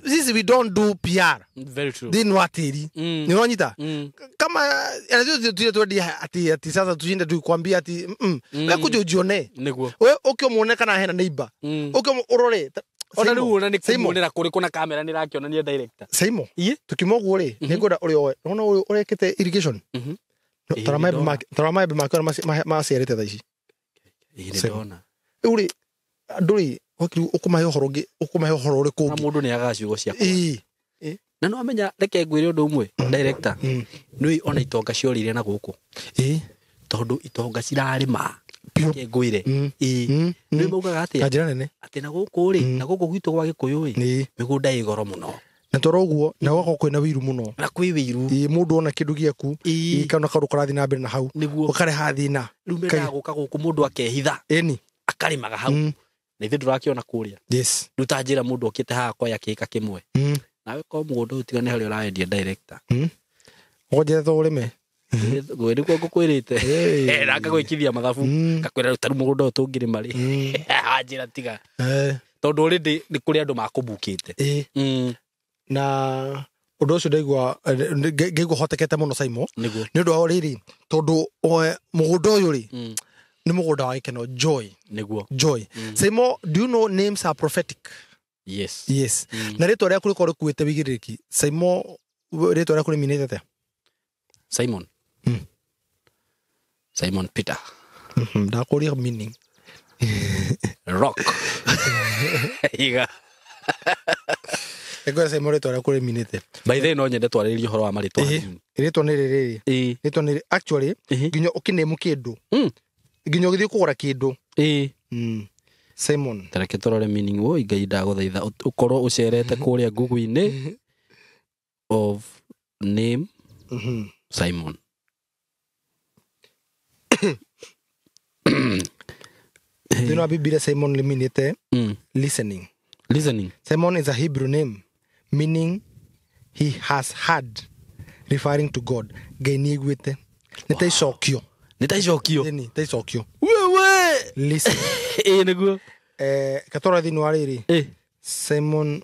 Sisi we don't do PR. Very true. Thĩinĩ wa tĩri. Nĩ ũranyita? Kama anajua tuile twendia ati sasa tushinde tukwambia ati we kuja ujione. Nĩguo. We ũke muone kana hena neighbor. Ũke ũrore. Ona rĩu ona nĩ Saimo. kũmuonera kũrĩ kũna kamera nĩ ĩrakĩonania director. Saimo. Iye. Tukiuma ũguo rĩ, nĩ ngwenda ũrĩa ũĩ. Ũrona ũyũ ũrekĩte irrigation? No, Ĩĩ, Tara maembe nĩndona. make ũrĩa maciarĩte thaa ici. Ĩĩ nĩ Saimo. ndona. Rĩu rĩ, andũ rĩ, wakiri ũkũmahe ũhoro ũngĩ, ũkũmahe ũhoro ũrĩkũ Na ũngĩ? mũndũ nĩ agaga ciugo cia kwaria. Ĩĩ. Na no amenya reke ngwĩre ũndũ ũmwe director. Nĩ ona itonga ciorire na gũkũ. Ĩĩ. Tondũ itonga cirarĩma. Biũ. Reke ngwĩre. Ĩĩ. Nĩ maugaga Na atĩa? njĩra nene. Atĩ na gũkũ rĩ, na gũkũ gwitũ gwa Gĩkũyũ rĩ, Ĩĩ. mĩgũnda ĩ goro mũno. Na toro ũguo, na gũgakorwo kwĩna wĩiru mũno. Na kwĩ wĩiru. Ĩĩ, mũndũ ona kĩndũ gĩaku, Ĩĩ. kana kaũndũ karathiĩ na mbere na hau, Nĩguo. ũkareha thĩna. Rĩu mendaga gũka gũkũ mũndũ akehitha. Ĩni. Akarĩmaga hau. Na ithuĩ ndũrakĩona kũrĩa. Yes. Rĩu ta njĩra mũndũ okĩte haha koya kĩka kĩmwe. Nawe korwo mũgũnda ũyũ tiga nĩ harĩa ũraendia director. Ũgonjete ũrĩme. Nĩguo ngũkwĩrĩte. Ĩĩ. Na ngagwĩkithia mathabu. Ngakwĩra rĩu ta rĩu mũgũnda ũyũ tũngĩrĩma rĩ. Wanjĩra tiga. Tondũ already nĩ kũrĩ andũ makũbukĩte. Ĩĩ. Na ũndũ ũcio ndaigua ngaigua hotekete mũno Saimo. Nĩguo. Nĩ ũndũ wa rĩrĩ, tondũ mũgũnda ũyũ rĩ, nĩ mũgũnda wa gĩkeno, joy. Nĩguo. Joy. Saimo, do you know names are prophetic? Yes. Yes. Na rĩtwa rĩaku rĩkorwo rĩkuĩte wĩigĩrĩrĩki. Saimo, rĩtwa rĩaku rĩminĩte atĩa? Simon. Simon Peter. Ndakũria meaning. Rock. Iga. Ngwĩra Saimo rĩtwa rĩaku rĩminĩte. By the way, no nyende twarĩrĩrie ũhoro wa marĩtwa. Ĩĩ. Rĩtwa nĩ rĩrĩ. Ĩĩ. Rĩtwa nĩ actually nginya ũkĩnĩmu kĩndũ. Nginya ũgĩthiĩ kũgũra kĩndũ. Ĩĩ. Simon. Tareke tũrore meaning woi Ngai ndagũthaitha ũkorwo ũcerete kũrĩa Google-inĩ of name Simon. Thĩinĩ wa Bibilia Simon rĩminĩte listening. Listening. Simon is a Hebrew name meaning he has heard, referring to God. Ngai nĩ aiguĩte. Nĩ ta icokio. Nĩ ta icokio. Ĩni, ta icokio. Wewe. Listen. Ĩĩ nĩguo. Katwara thĩinĩ wa rĩrĩ. Ĩĩ. Simon,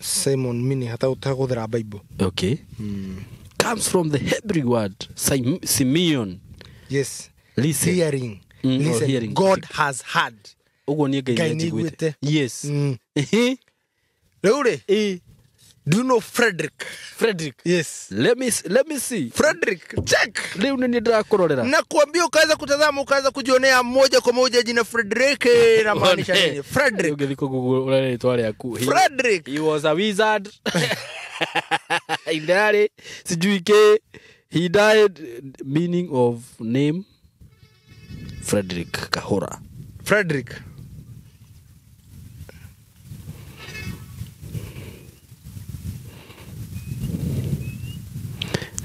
Simon meaning hatagũthera Bible. Okay. Comes from the Hebrew word Simeon. Yes. Listen. Hearing. Or Listen. hearing. God has heard. Ũguo nĩ Ngai Ngai nĩ nĩ anjiguĩte. Yes. Ĩhĩ. Rĩu rĩ, Ĩĩ. do you know Frederick? Frederick. Yes. Let me see. Frederick, check. Rĩu nĩ niĩ ndĩrakũrorera. Nakuambia ukaweza kutazama ukaweza kujionea moja kwa moja jina Frederick inamaanisha nini? Frederick. Ũngĩthiĩ kũ Google ũrore rĩtwa rĩaku. Frederick. He was a wizard. Indari sijui ke he died meaning of name Frederick Kahora. Frederick.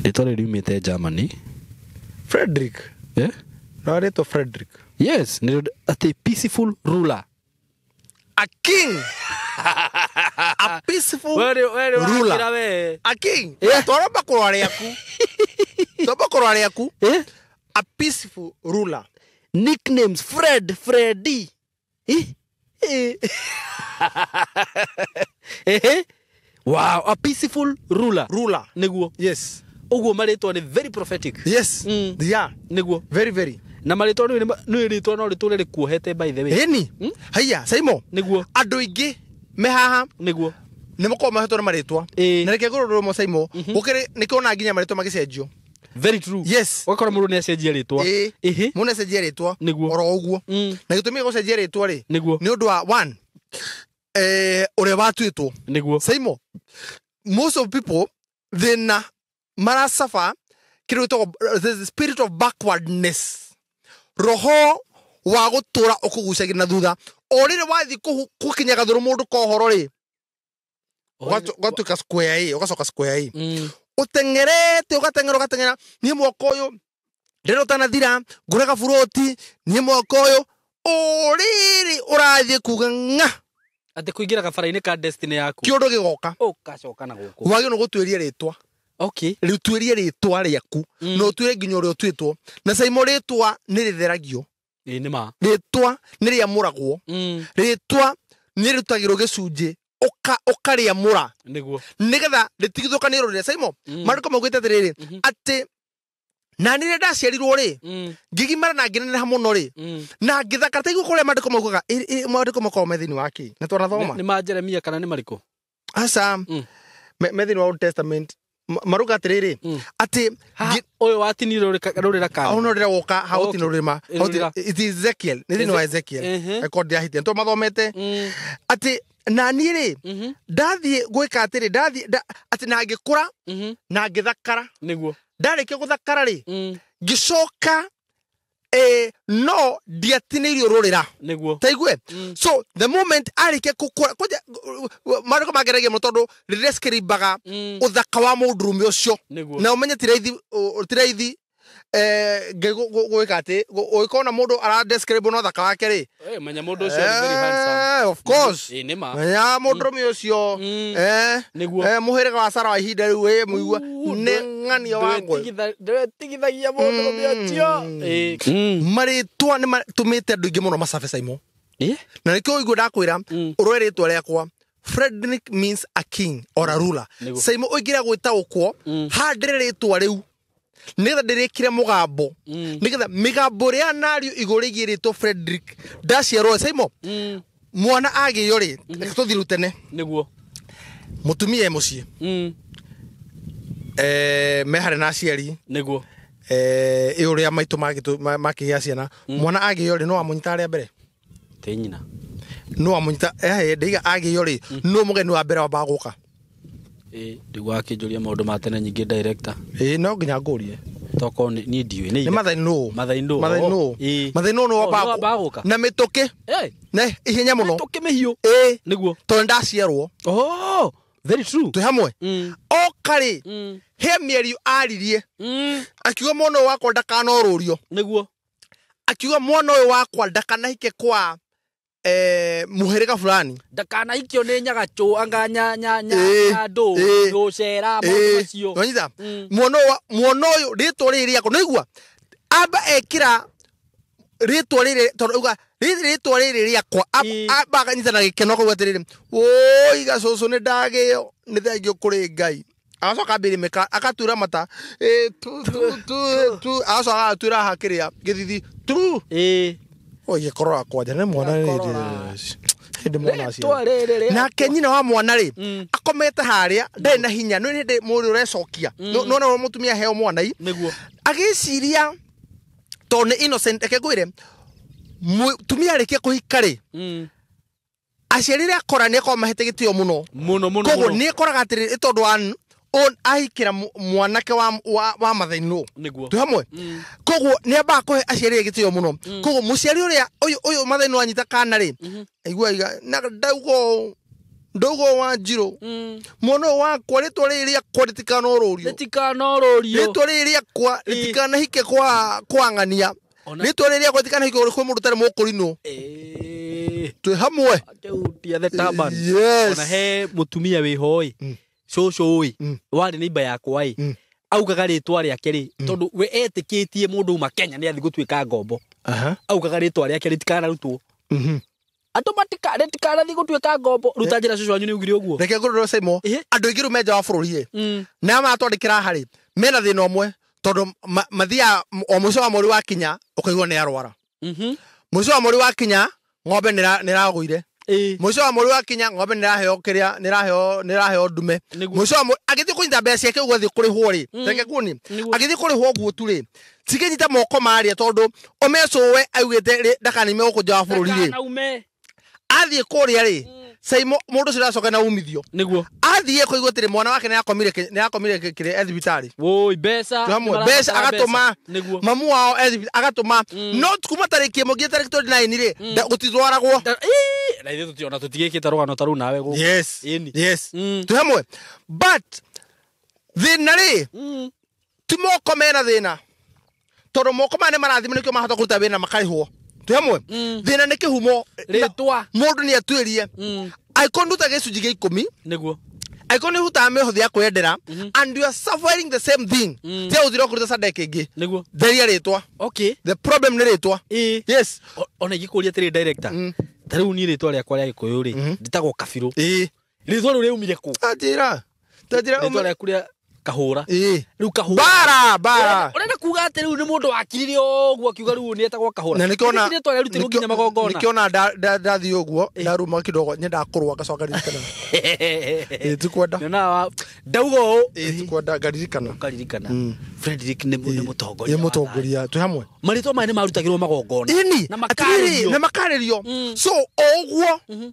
Rĩtwa rĩu riumĩte Germany. Frederick. Yeah? No rĩtwa Frederick. Yes, nĩ atĩ peaceful ruler. A king. A peaceful ruler. we. A king. Yeah. Twaramba kũrora rĩaku. Twamba kũrora rĩaku. Eh? A peaceful ruler. Nicknames Fred, Freddy. Eh? Eh. Eh? Wow, a peaceful ruler. Ruler. Nĩguo. Yes. Ũguo marĩtwa nĩ very prophetic. Yes. Yeah. Nĩguo. Very very. Na marĩtwa nĩ rĩtwa no rĩtũre rĩkuohete by the way. Ĩni. Haiya, Saimo. Nĩguo. Andũ aingĩ me haha Nĩguo. Nĩ makoragwo mahetwo na marĩtwa. Ĩĩ. Na reke ngũrũrwo Saimo, gũkĩrĩ nĩkĩo nginya marĩtwa magĩcenjio. Very true. Yes. Ũgakora mũndũ nĩ acenjia rĩtwa. Ĩĩ. Ĩhĩ. Mũndũ acenjia rĩtwa. Nĩguo. Oro ũguo. Na gĩtũmi gĩa gũcenjia rĩtwa rĩ, Nĩguo. nĩ ũndũ wa one, ũrĩa watuĩtwo. Nĩguo. Saimo, most of people thĩna maracaba kĩndũ gĩtagwo the spirit of backwardness, roho wa gũtũra ũkũgucagia na thutha. O rĩrĩ wathiĩ gũkinya gathũrũ mũndũ kohoro rĩ, ũgatuĩka square A, ũgacoka square A. Ũteng'erete, ũgateng'era, ũgateng'era, niĩ mwaka ũyũ ndĩrĩ ũtanathira ngũre gaburoti, niĩ mwaka ũyũ o rĩrĩ ũrathiĩ kuga ng'a Atĩ kũingĩra gabara-inĩ ka destiny yaku. Kĩũndũ gĩgoka. Ũgacoka na gũkũ. Wagĩrĩirwo nĩ gũtuĩria rĩtwa. Okay. Rĩu tuĩrie rĩtwa rĩaku, na ũtuĩre nginya ũrĩa ũtuĩtwo. Na Saimo, rĩtwa nĩ rĩtheragio. Ĩĩ, nĩ ma. Rĩtwa nĩ rĩamũragwo. Rĩtwa nĩ rĩrutagĩrwo gĩcunjĩ, ũkarĩamũra. Nĩguo. Nĩgetha rĩtigithũkanio rũrĩa. Saimo, maandĩko maugĩte atĩrĩrĩ, atĩ na nĩ rĩrĩa ndaciarirwo rĩ, ngĩgimara na ngĩneneha mũno rĩ, na ngĩthakara ta igua kũrĩa maandĩko maugaga. Maandĩko makoragwo me thĩinĩ wa kĩ na twanathoma? Nĩ ma Jeremia kana nĩ marĩkũ? Aca, me thĩinĩ wa Old Testament. Maruga atĩrĩrĩ, atĩ Ũyũ watinire rũrĩra kana? Au no ndĩra woka hau. Okay. Tinä rå rä Rũrĩra. It is Ezekiel, nä thä inä wa Ezekiel. Eko ndĩrahĩtia nĩ mathomete atĩ na niĩ rĩ, ndathiĩ gwĩka atĩrĩ, ndathiĩ atĩ na ngĩkũra na ngĩthakara. Nĩguo. Ndarĩkia gũthakara rĩ, ngĩcoka, no ndiatinĩirio rũrĩra. Nĩguo. Taigue, so the moment arĩkia gũkũra kwanja maandĩko mangeragia mũno tondũ rĩrĩa cikĩrimbaga ũthaka wa mũndũrũme ũcio. Nĩguo. Na ũmenye ti raithi, ti raithi, Ngai gwĩka atĩ ũgĩkona mũndũ aradescribe na ũthaka wake rĩ. Eh, menya mũndũ ũcio nĩ very handsome. Of course. Ĩĩ, nĩ ma. Menya mũndũrũme ũcio, Nĩguo. mũhĩrĩga wa Sara wa ihinda rĩu ĩ mũigua nĩ ng'ania wa ngwe. Ndwetigithagia mũndũrũme ũcio. Ĩĩ. Marĩtwa nĩ matũmĩte andũ aingĩ mũno macabe, Saimo. Ĩĩ. Na nĩkĩo ũigua ndakwĩra, ũroe rĩtwa rĩakwa Frederick means a king or a ruler. Nĩguo. Saimo, ũingĩra gwĩtaũkwo handĩre rĩtwa rĩu nĩgetha ndĩrĩkire mũgambo, nĩgetha mĩgambo ĩrĩa nario igũrũ rĩgiĩ rĩtwa Frederick ndaciarwo. Saimo, mwana agĩo rĩ, reke tũthiĩ rĩu tene. Nĩguo. Mũtumia e mũciĩ, me harĩ na aciari. Nĩguo. Ĩ ũrĩa maitũ makĩgĩa ciana, mwana agĩo rĩ, no wamũnyita arĩa mbere? Tĩ nyina. No wamũnyita, ndaiga agĩo rĩ, no mũgeni wa mbere wambaga gũka? Ĩĩ, ndiguaga akĩnjũria maũndũ ma tene nyingĩ, director. Ĩ, no nginya ngũrie. Tokorwo niĩ ndiũĩ nĩ Nĩ mathai nũ? Mathai nũ? Mathai nũ? Ĩĩ. Mathai nũ nĩ Oh, wambaga nĩ wambaga gũka? Na mĩtũkĩ, Eh, na ihenya mũno. tũkĩmĩhiũ. Ĩ. Nĩguo. Tondũ ndaciarwo. Oh, very true. Twĩ hamwe. Oka rĩ, he mĩario aririe, akiuga mwana ũyũ wakwa ndakanorũrio. Nĩguo. Akiuga mwana ũyũ wakwa ndakanahike kwa mũhĩrĩga fulani. Ndakanahikio nĩ nyagacũ anga nya nya nya Ĩĩ, nya ndũ ĩĩ. gũcera maũndũ macio. Wanyita mwana ũyũ mwana ũyũ rĩtwa rĩrĩ rĩakwa nĩigua amba ekĩra rĩtwa rĩrĩ tondũ auga rĩrĩ rĩtwa rĩrĩ rĩakwa. Ĩĩ. Amba akanyita na gĩkeno akauga atĩrĩrĩ, woi gacũcũ, nĩ ndagĩo, nĩ thengio kũrĩ Ngai. Agacoka ambĩrĩmĩka akatura mata, ĩ, tu tu tu tu, agacoka agatura haha kĩrĩa gĩthithi tu. Ĩĩ. Oi, gĩkorora kwanja nĩ mwana. Gĩkorora. Hĩndĩ mwana Rĩtwa aciarwo, rĩrĩ rĩakwa. nake nyina wa mwana rĩ, akomete harĩa ndarĩ na hinya. Nĩ hĩndĩ mũrĩ ũrecokia nona mũtumia heo mwana i Nĩguo. Agĩciria tondũ nĩ innocent, reke ngwĩre, mũtumia arĩkia kũhika rĩ, aciari rĩa akora nĩ akorwo mahete gĩtĩo mũno. Mũno mũno. Koguo Mũno. nĩ ekoraga atĩrĩrĩ, ĩ tondũ wa ahikĩra mwanake wa mathainũ. Nĩguo. Twĩ hamwe. Koguo nĩ ambaga kũhe aciari ake gĩtĩo mũno. Koguo mũciari ũrĩa ũyũ mathainũ anyita kana rĩ, aigua aiga na ndauga ũũ, ndauga ũũ wa njirũ, mwana ũyũ wakwa, rĩtwa rĩrĩ rĩakwa rĩtikanorũrio. Rĩtikanorũrio. Rĩtwa rĩrĩ rĩakwa Ĩĩ. rĩtikanahike kwa ng'ania. Rĩtwa rĩrĩ rĩakwa rĩtikanahike kwĩ mũndũ ũtarĩ mũkũrinũ. Ĩĩ. Twĩ hamwe. Akĩhutia the turban. Yes. Ona he mũtumia wĩho ĩ, cũcũ ĩ, warĩ neighbor yakwa ĩ, augaga rĩtwa rĩake rĩ, tondũ we etĩkĩtie mũndũ uma Kenya nĩ athiĩ gũtuĩka ngombo. Augaga rĩtwa rĩake rĩtikanarutwo, andũ rĩtikanathiĩ gũtuĩka ngombo. Ruta njĩra, cũcũ wanyu nĩ augire ũguo. Reke ngũrũrwo, Saimo. Ĩhĩ. Andũ aingĩ rĩu me nja wa bũrũri ĩ, na matwandĩkĩra haha rĩ, mena thĩna ũmwe tondũ mathiaga o mũico wa mweri wakinya ũkaigua nĩ arwara. Mũico wa mweri wakinya ng'ombe nĩ ĩragũire. Mũico wa mweri wakinya ng'ombe nĩraheo kĩrĩa nĩraheo ndume. Mũico wa mweri agĩthiĩ kũnyita mbeca ciake ũguo athiĩ kũrĩhwo rĩ, reke kuoni agĩthiĩ kũrĩhwo ũguo tu rĩ, cikĩnyita moko marĩa tondũ omecũwe augĩte ndakanime gũkũ nja wa bũrũri rĩ, athiĩ kũrĩa rĩ, Saimo mũndũ ũcio ndacoka na umithio. Nĩguo athiĩ kũigua atĩrĩ mwana wake nĩakomire kĩrĩa e thibitarĩ. Woi mbeca mbeca agatũma mamu wao e agatũma, no kuma tarĩki ĩmwe nginya tarĩki 29 rĩ gũtitwaragwo. Na ithuĩ tũtiona tũtigĩkĩte rũgano ta rũu nawe gũkũ. Yes. Yes. Twĩ hamwe. But thĩna rĩ ti moko mena thĩna, tondũ moko maya nĩ marathimwo nĩkĩo mahota kũruta wĩra na makarĩhwo. Twĩ hamwe. Thĩna nĩ kĩhumo, rĩtwa mũndũ nĩ atuĩrie. Angĩkorwo nduta gĩcunjĩ gĩa 10, nĩguo angĩkorwo nĩ ũrutaga mĩhothi ya kwĩyendera and you are suffering the same thing, tiga gũthira kũruta sadaka ĩngĩ. Nĩguo theria rĩtwa. Okay. The problem nĩ rĩtwa. Yes. Ona ingĩkũria atĩrĩ director, ta rĩu niĩ rĩtwa rĩakwa rĩa Gĩkũyũ rĩ, ndĩtagwo Kabirũ. Rĩtwa rĩu rĩaumire kũ? Anjĩra. Tanjĩra rĩtwa rĩaku rĩa Kahũra. Rĩu Kahũra. Bara. Ũrenda kuga atĩ rĩu nĩ mũndũ wakiririe ũguo akiuga rĩu nĩ etagwo Kahũra. Na nĩkĩona rĩtwa rĩarutirwo nginya magongona. Nĩkĩona ndathiĩ ũguo ndaruma kidogo nyendaga kũrũa ngacoka ngaririkana. Tikwenda. Nyonaga ndauga ũũ. Tikwenda ngaririkana. Ũkaririkana. Frederick nĩ mũtongoria. Nĩ mũtongoria. Twĩ hamwe. Marĩtwa maya nĩ marutagĩrwo magongona. Ĩni. Na makarĩrio. Na makarĩrio. So o ũguo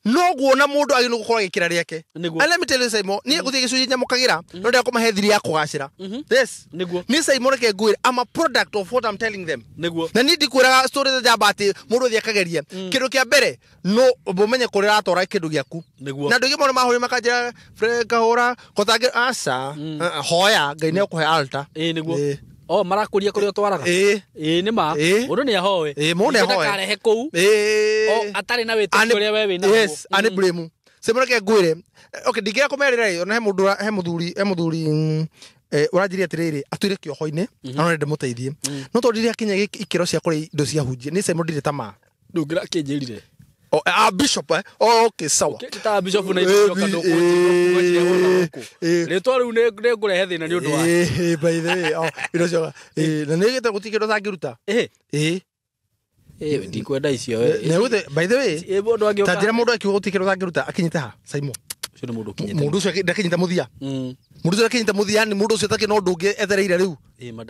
noguo na mundu agä gå korwo agä kä ra rä ake. And let me tell you Simon, niä gå thiä gä cunjä nyamå no ndä kå thiri ya kå gacä ra. Yes. Niä Simon reke ngwä I'm a product of what I'm telling them. Na niä ndikwä raga story njamba atä må ndå thiä akagerie. Kä ndå kä a mbere no må menye kå rä ratwara kä ndå gä aku. Na andå aingä mono mahå makanjä ra kahå kotangä aca hoya Ngai nä ekå he altar. Nĩguo. O marakũria kũrĩa ũtwaraga. Ĩĩ nĩ ma. Mũndũ nĩ ahoe. Mũndũ nĩ ahoe. Ndakarehe kũu. O atarĩ na wĩtĩkio ũrĩa we wĩnaguo. Yes, ani blame. Simon reke ngwĩre. Okay, ndingĩra kũmerĩra rĩ, ona he mũndũ he mũthuri ũranjĩria atĩrĩrĩ, atũire kĩoho-inĩ, na no ndĩmũteithie. No tondũ rĩrĩa akinya ikĩro cia kũrĩa indo cia hunjia, nĩ Simon ndirĩ tamaa. Ndũngĩrakĩnjĩrire. Oh, bishop eh? Oh, okay, sawa. Ta bishop na indo kandu kũnjĩra. Rĩtwa rĩu nĩ ngũrehe thĩna nĩ ũndũ wa. By the way, oh, indo cio. Na nĩ gĩte gũtirĩ kĩndũ ũtangĩruta. Ndikwenda icio we. Nĩ by the way. Mũndũ angĩũka. Ta njĩra mũndũ akiuga gũtirĩ kĩndũ ũtangĩruta akinyĩte ha, Simon. Ũcio nĩ mũndũ ũkinyĩte. Mũndũ ũcio ndakinyĩte mũthia. Mũndũ ũcio ndakinyĩte mũthia ni mũndũ ũcio atakĩ no ũndũ ũngĩ ethereire rĩu.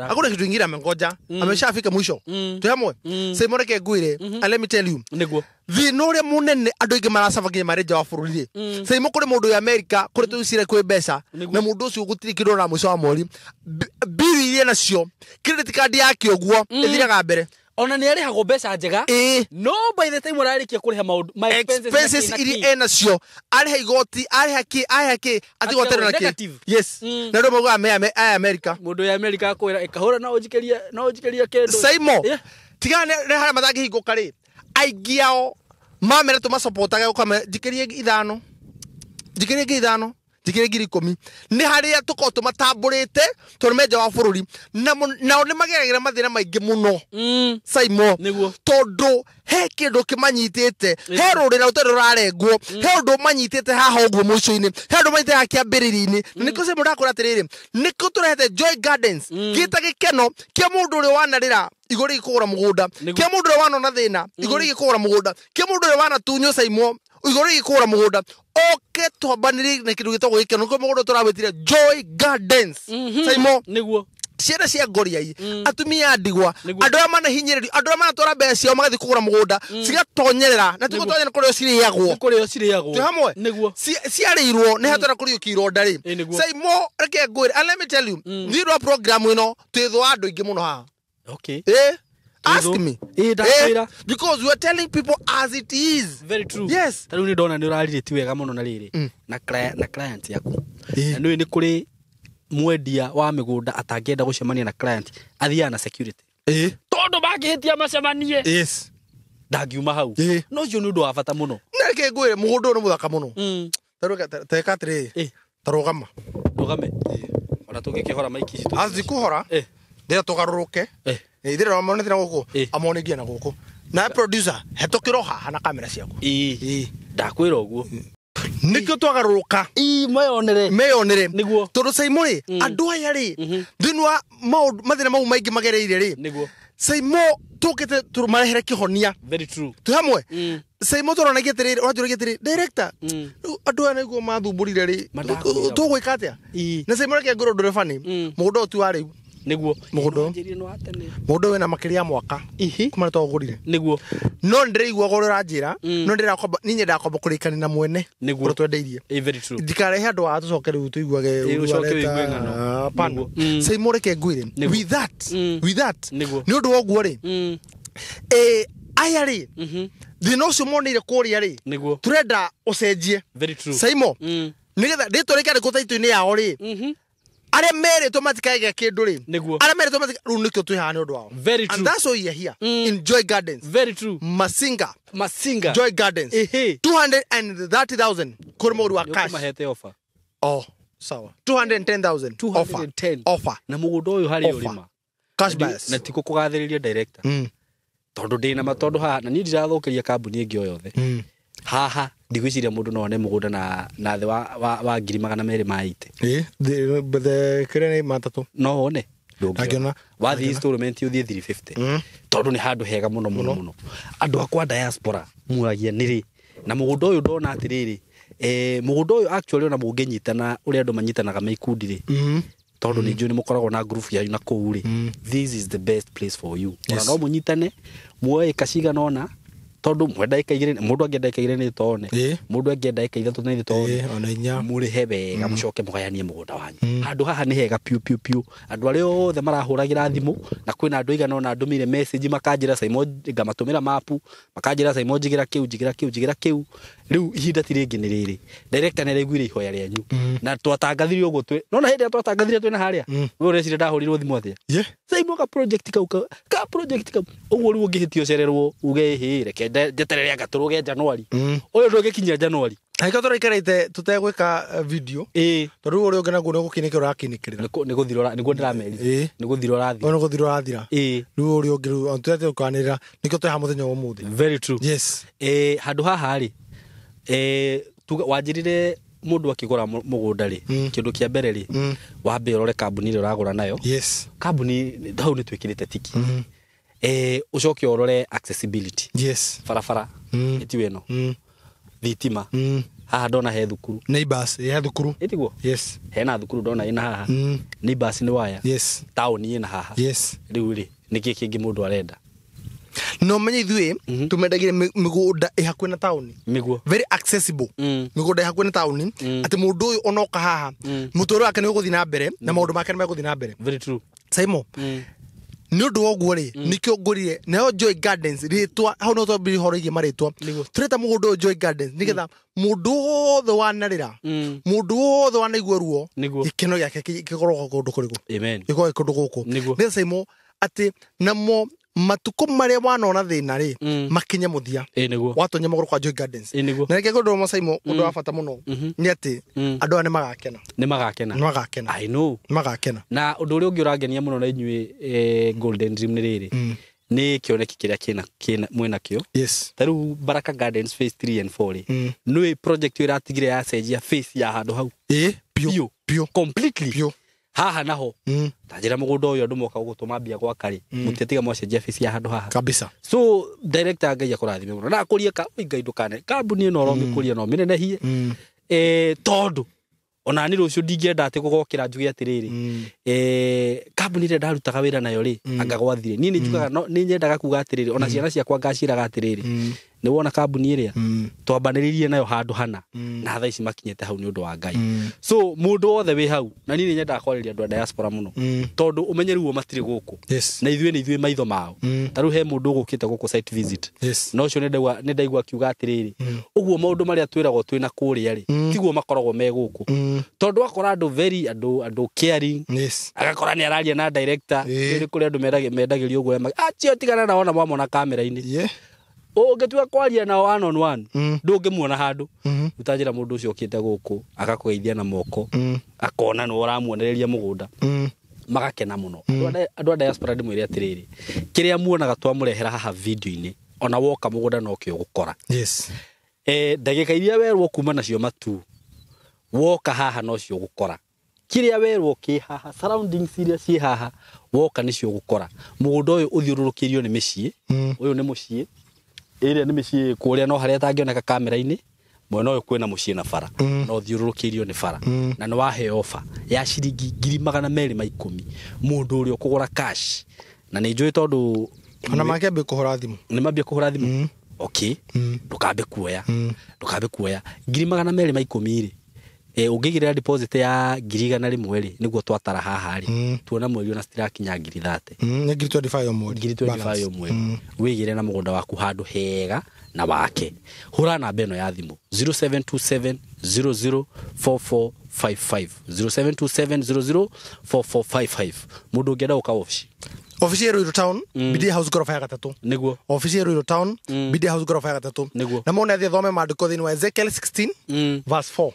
Hakuna kitu kingine amengoja. Ameshafika mwisho. Twĩ hamwe. Simon reke ngwĩre, and let me tell you. Nĩguo. Thĩna ũrĩa mũnene andũ aingĩ maracaba nginya marĩ nja wa bũrũri rĩ. Simon kũrĩ mũndũ wĩ America, kũrĩ tũcire kwĩ mbeca, na mũndũ ũcio gũtirĩ kĩndũ ona mũico wa mweri. Mbiri iria nacio, credit card yake ũguo ĩthiraga mbere. Ona nĩ arĩhagwo mbeca njega. No by the time ũrarĩkia kũrĩha maũndũ ma expenses iria enacio, arĩha igoti, arĩha kĩ, arĩha kĩ, atigwo atarĩ na kĩ. Yes. Na andũ maugaga me aya America. Mũndũ ya America akwĩra ĩkahũra no ũnjikĩrie kĩndũ. Simon, tigana nĩ harĩa matangĩhingũka rĩ, aingĩ ao mamera tũmacapotaga ũkamera njikĩrie 5, njikĩrie 5, njikĩrie 10,000. Nĩ harĩa tũkoragwo tũmatambũrĩte tondũ me nja wa bũrũri, nao nĩ mageragĩra mathĩna maingĩ mũno. Simon, tondũ he kĩndũ kĩmanyitĩte, he rũrĩra rũtarĩ rũrarengwo, he ũndũ manyitĩte haha ũguo mũico-inĩ, he ũndũ manyitĩte haha kĩambĩrĩria-inĩ. Na nĩkĩo Simon ndakwĩra atĩrĩrĩ, nĩkĩo tũrehete Joy Gardens, gĩta gĩkeno kĩa mũndũ ũrĩa wanarĩra igũrũ rĩgiĩ kũgũra mũgũnda, kĩa mũndũ ũrĩa wanona thĩna igũrũ rĩgiĩ kũgũra mũgũnda, kĩa mũndũ ũrĩa wanatunywo Simon igũrũ rĩgiĩ kũgũra mũgũnda, oke twambanĩrie na kĩndũ gĩtagwo gĩkeno. Nĩkĩo mũgũnda tũrawĩtire Joy Gardens. Simon, nĩguo ciana cia ngoriai, atumia a ndigwa, andũ arĩa manahinyĩrĩrio, andũ arĩa manatwara mbeca ciao magathiĩ kũgũra mũgũnda, cigatonyerera, na tigũtonyerera kũrĩa cirĩagwo. Kũrĩa cirĩagwo. Twĩ hamwe? Nĩguo. Ciarĩirwo nĩ hatwara kũriũkia ironda rĩ. Simon, reke ngwĩre, and let me tell you, thĩinĩ wa program ĩno twĩ thũ andũ aingĩ mũno haha. Okay. Ask me. Because we are telling people as it is. Very true. Yes. Ta rĩu nĩ ndona nĩ ũrarire wega mũno na rĩrĩ na client yaku. Na nĩ nĩ kũrĩ mwendia wa mĩgũnda atangĩenda gũcemania na client, athiaga na security. Tondũ mangĩhĩtia macemanie. Yes. Ndangiuma hau. No ũcio nĩ ũndũ wa bata mũno. Na reke ngwĩre mũgũnda ũyũ nĩ mũthaka mũno. Ta rĩu teka atĩrĩrĩ. Ta rũgama. Rũgame. Ona tũngĩkĩhora maiki ici. Azikũhora. Ndĩra tũgarũrũke. Ithira amone thina gũkũ, amone nginya na gũkũ. Na producer, hetũkĩrwo haha na kamera ciaku. Ndakwĩra ũguo. Nĩkĩo twagarũrũka. Meyonere. Meyonere. Nĩguo. Tondũ Simon rĩ, andũ aya rĩ, thĩinĩ wa maũndũ mathĩna mau maingĩ magereire rĩ. Nĩguo. Simon tũkĩte tũmarehere kĩhonia. Very true. Twĩ hamwe. Saimo tũronagia atĩrĩrĩ, ũranjũragia atĩrĩrĩ, director, rĩu andũ aya nĩguo mathumbũrire rĩ, Mandakwĩra. tũgwĩka atĩa? Ii. Na Saimo reke ngwĩre ũndũ ũrĩa funny, mũgũnda ũyũ ti wa rĩu. Nĩguo. Mũgũnda. Njĩrire nĩ wa tene. Mũgũnda ũyũ wĩna makĩria ya mwaka Ihi. kuma nĩ twaũgũrire. Nĩguo. No nĩndĩraiguaga ũrĩa ũranjĩra, no ndĩrakomba, niĩ nyendaga kwamba kũrĩkania na mwene Nĩguo. ũrĩa twendeirie. Very true. Ndikarehe andũ aya tũcoke rĩu tũiguage Ĩ, ũru ũcoke areta- ũigue ng'ano. Hapana. Nĩguo. Saimo reke ngwĩre, Nĩguo. with that, with that, Nĩguo. nĩ ũndũ wa ũguo rĩ, aya rĩ, thĩna ũcio moneire kũrĩa rĩ, Nĩguo. tũrenda ũcenjie. Very true. Saimo, nĩgetha rĩtwa rĩkandĩkwo taitũ-inĩ yao rĩ, arĩa merĩtwo matikagĩa kĩndũ rĩ, Nĩguo. arĩa merĩtwo matika, rĩu nĩkĩo twĩ haha nĩ ũndũ wao. Very And true. that's why we are here in Joy Gardens. Very true. Masinga. Masinga. Joy Gardens. Ehe. 230,000 kũrĩ mũgũri wa cash. Nĩũkũmahete offer. Oh, sawa. 210,000 offer. 210. Offer. Na mũgũnda ũyũ harĩ Offer. ũrĩma. Cash buyers. Na tiko kũgathĩrĩria director. Tondũ ndĩna ma tondũ haha na niĩ ndirathũkĩria kambuni ĩngĩ o yothe. Haha ndigwĩciria mũndũ no one mũgũnda na thĩ wa 280,000. Ĩ, the kĩrĩa nĩ matatũ. No wone. Ndangĩona. Wathiĩ installment ũthiĩ 350. Tondũ nĩ handũ hega mũno mũno mũno. Andũ akwa diaspora muragia nĩrĩ. Na mũgũnda ũyũ ndona atĩrĩrĩ, mũgũnda ũyũ actually ona mũngĩnyitana ũrĩa andũ manyitanaga me ikundi rĩ. Tondũ nĩ njũĩ nĩ mũkoragwo na group yanyu na kũu rĩ. This is the best place for you. Ona no mũnyitane muoe ĩka cigana ũna, tondũ mwenda ĩka igĩrĩ, mũndũ angĩenda ĩka igĩrĩ nĩ tone, mũndũ angĩenda ĩka ithatũ nĩ tone, Ona inya. mũrĩhe wega mũcoke mũgayanie mũgũnda wanyu. Handũ haha nĩ hega piũ piũ piũ. Andũ arĩa othe marahũragĩra thimũ, na kwĩna andũ aigana ũna ndũmĩire message makanjĩra Saimo, ngamatũmĩra mapu, makanjĩra Saimo njigĩra kĩu, njigĩra kĩu, njigĩra kĩu. Rĩu ihinda ti rĩngĩ nĩ rĩrĩ. Director nĩ araiguire ihoya rĩanyu. Na twatangathire ũguo twĩ, nona hĩndĩ ĩrĩa twatangathire twĩna harĩa, we ũreciria ndahũrirwo thimũ atĩa? Ye. Saimo ka project kau ka project kau ũguo rĩu ũngĩhĩtia ũcererwo uge ĩhĩ reke njeterere anga tũrũge January. Ũyũ ndũngĩkinyia January. Angĩkorwo tũraikarĩte tũtegwĩka video, Ĩ. tondũ rĩu ũrĩa ũngĩ naguo nĩ gũkĩnĩkĩra ũrakĩnĩkĩrĩra. Nĩ gũthira nĩguo ndĩramerire. Nĩ gũthira ũrathira. Ũyũ nĩ gũthira ũrathira. Ĩ. Rĩu ũrĩa ũngĩ rĩu tũrete gũkanĩrĩra nĩkĩo twĩ haha mũthenya wa ũmũthĩ. Very true. Yes. Handũ haha rĩ, wanjĩrire mũndũ akĩgũra mũgũnda rĩ, kĩndũ kĩa mbere rĩ, wambe ũrore kambuni ĩrĩa ũragũra nayo. Yes. Kambuni hau nĩ twĩkĩrĩte tiki. Ũcoke ũrore accessibility. Yes. Barabara ĩtiwe ĩno. Thitima. Haha ndona he thukuru. Neighbors, he thukuru. Ĩtiguo? Yes. Hena thukuru ndona ĩna haha. Neighbors nĩ waya. Yes. Taũni ĩna haha. Yes. Rĩu rĩ, nĩkĩ kĩngĩ mũndũ arenda? No menye ithuĩ tũmendagire mĩgũnda ĩ hakuhĩ na taũni. Nĩguo. Very accessible. Mĩgũnda ĩ hakuhĩ na taũni, atĩ mũndũ ũyũ onoka haha, mũtũrĩre wake nĩ ũgũthiĩ na mbere na maũndũ make nĩ megũthiĩ na mbere. Very true. Saimo, nĩ ũndũ wa ũguo rĩ, nĩkĩo ngũrire nayo Joy Gardens rĩtwa hau no twambĩrĩrie ũhoro wĩgiĩ marĩtwa. Tũreta mũgũnda ũyũ Joy Gardens nĩgetha mũndũ wothe wanarĩra, mũndũ wothe wanaigua ruo, Nĩguo. gĩkeno gĩake gĩkoragwo kũndũ kũrĩkũ? Amen. Gĩkoragwo kũndũ gũkũ. Nĩguo. Nĩgetha Saimo, atĩ namo matukũ marĩa wanona thĩna rĩ, makinye mũthia. Ĩ nĩguo. Watonya magũrũ kwa Joy Gardens. Ĩ nĩguo. Na reke ngũndũ ũmwe Saimo, ũndũ wa bata mũno nĩ atĩ andũ aya nĩ magakena. Nĩ magakena. Nĩ magakena. I know. Nĩ magakena. Na ũndũ ũrĩa ũngĩ ũrangenia mũno na inyuĩ Golden Dream nĩ rĩrĩ, nĩ kĩoneki kĩrĩa kĩna mwĩnakĩo. Yes. Ta rĩu Baraka Gardens phase 3 and 4 rĩ, nĩ project ĩyo ĩratigire yacenjia face ya handũ hau. Ĩ, piũ. Piũ. Completely. Piũ. Haha naho. Ta njĩra mũgũnda ũyũ andũ moka gũgũtũma mbia gwaka rĩ, mũtiatiga mwacenjia face ya handũ haha. Kabisa. So director Ngai akũrathime mũno. Na akũrie ka Ngai ndũkane kambuni ĩno ũromĩkũria no mĩnenehie. Tondũ ona niĩ rũciũ ndingĩenda atĩ gũgokĩra njuge atĩrĩrĩ, kambuni ĩrĩa ndarutaga wĩra nayo rĩ, anga gwathire. Niĩ nĩ njugaga, no nĩ nyendaga kuga atĩrĩrĩ, ona ciana ciakwa ngaciraga atĩrĩrĩ, nĩ wona kambuni ĩrĩa twambanĩrĩirie nayo handũ hana, na thaa ici makinyĩte hau nĩ ũndũ wa Ngai. So mũndũ wothe wĩ hau, na niĩ nĩ nyendaga kwarĩria andũ a diaspora mũno, tondũ ũmenye rĩu o matirĩ gũkũ. Yes. Na ithuĩ nĩ ithuĩ maitho mao. Ta rĩu he mũndũ ũgũkĩte gũkũ site visit. Yes. Na ũcio nĩ ndaigua akiuga atĩrĩrĩ, ũguo maũndũ marĩa twĩragwo twĩna kũrĩa rĩ, tiguo makoragwo me gũkũ. Tondũ akora andũ very andũ caring. Yes. Agakora nĩ araria na director. Nĩ kũrĩ andũ mendagĩrio ũguo, acio tigana nao na mwamona kamera-inĩ. Yeah. Ũngĩtua kwaria nao one on one, ndũngĩmuona handũ. Ũtanjĩra mũndũ ũcio ũkĩte gũkũ agakũgeithia na moko, akona nĩwe ũramuonereria mũgũnda, magakena mũno. Andũ a diaspora ndĩmwĩre atĩrĩrĩ, kĩrĩa muonaga twamũrehera haha video-inĩ, ona woka mũgũnda nokĩo ũgũkora. Yes. Ndagĩka iria werwo kuma nacio matu, woka haha nocio ũgũkora. Kĩrĩa werwo kĩ haha, surroundings iria ciĩ haha, woka nĩcio ũgũkora. Mũgũnda ũyũ ũthiũrũrũkĩirio nĩ mĩciĩ. Ũyũ nĩ mũciĩ. Ĩrĩa nĩ mĩciĩ kũrĩa no harĩa ĩtangĩoneka kamera-inĩ, mwena ũyũ kwĩna mũciĩ na bara, no ũthiũrũrũkĩirio nĩ bara, na nĩ waheo ofa ya ciringi 210,000 mũndũ ũrĩa ũkũgũra cash, na nĩ njũĩ tondũ Ona makĩambia kũhũra thimũ. Nĩ mambia kũhũra thimũ. Okay, ndũkambe kuoya, ndũkambe kuoya 210,000 rĩ, ũngĩigĩrĩra deposit ya 100,000 rĩ, nĩguo twatara haha rĩ, tuona mweri ona citirakinya 30,000. Nĩ 25,000 o mweri. 25,000 o mweri, wĩigĩre na mũgũnda waku handũ hega na wake. Hũra namba ĩno ya thimũ 0727 004455, 0727 004455, mũndũ ũngĩenda gũka obici. Obici ya Ruiru Town, BD House goroba ya gatatũ. Nĩguo. Obici ya Ruiru Town, BD House goroba ya gatatũ. Nĩguo. Na mũndũ athiĩ athome maandĩko thĩinĩ wa Ezekiel 16 verse 4.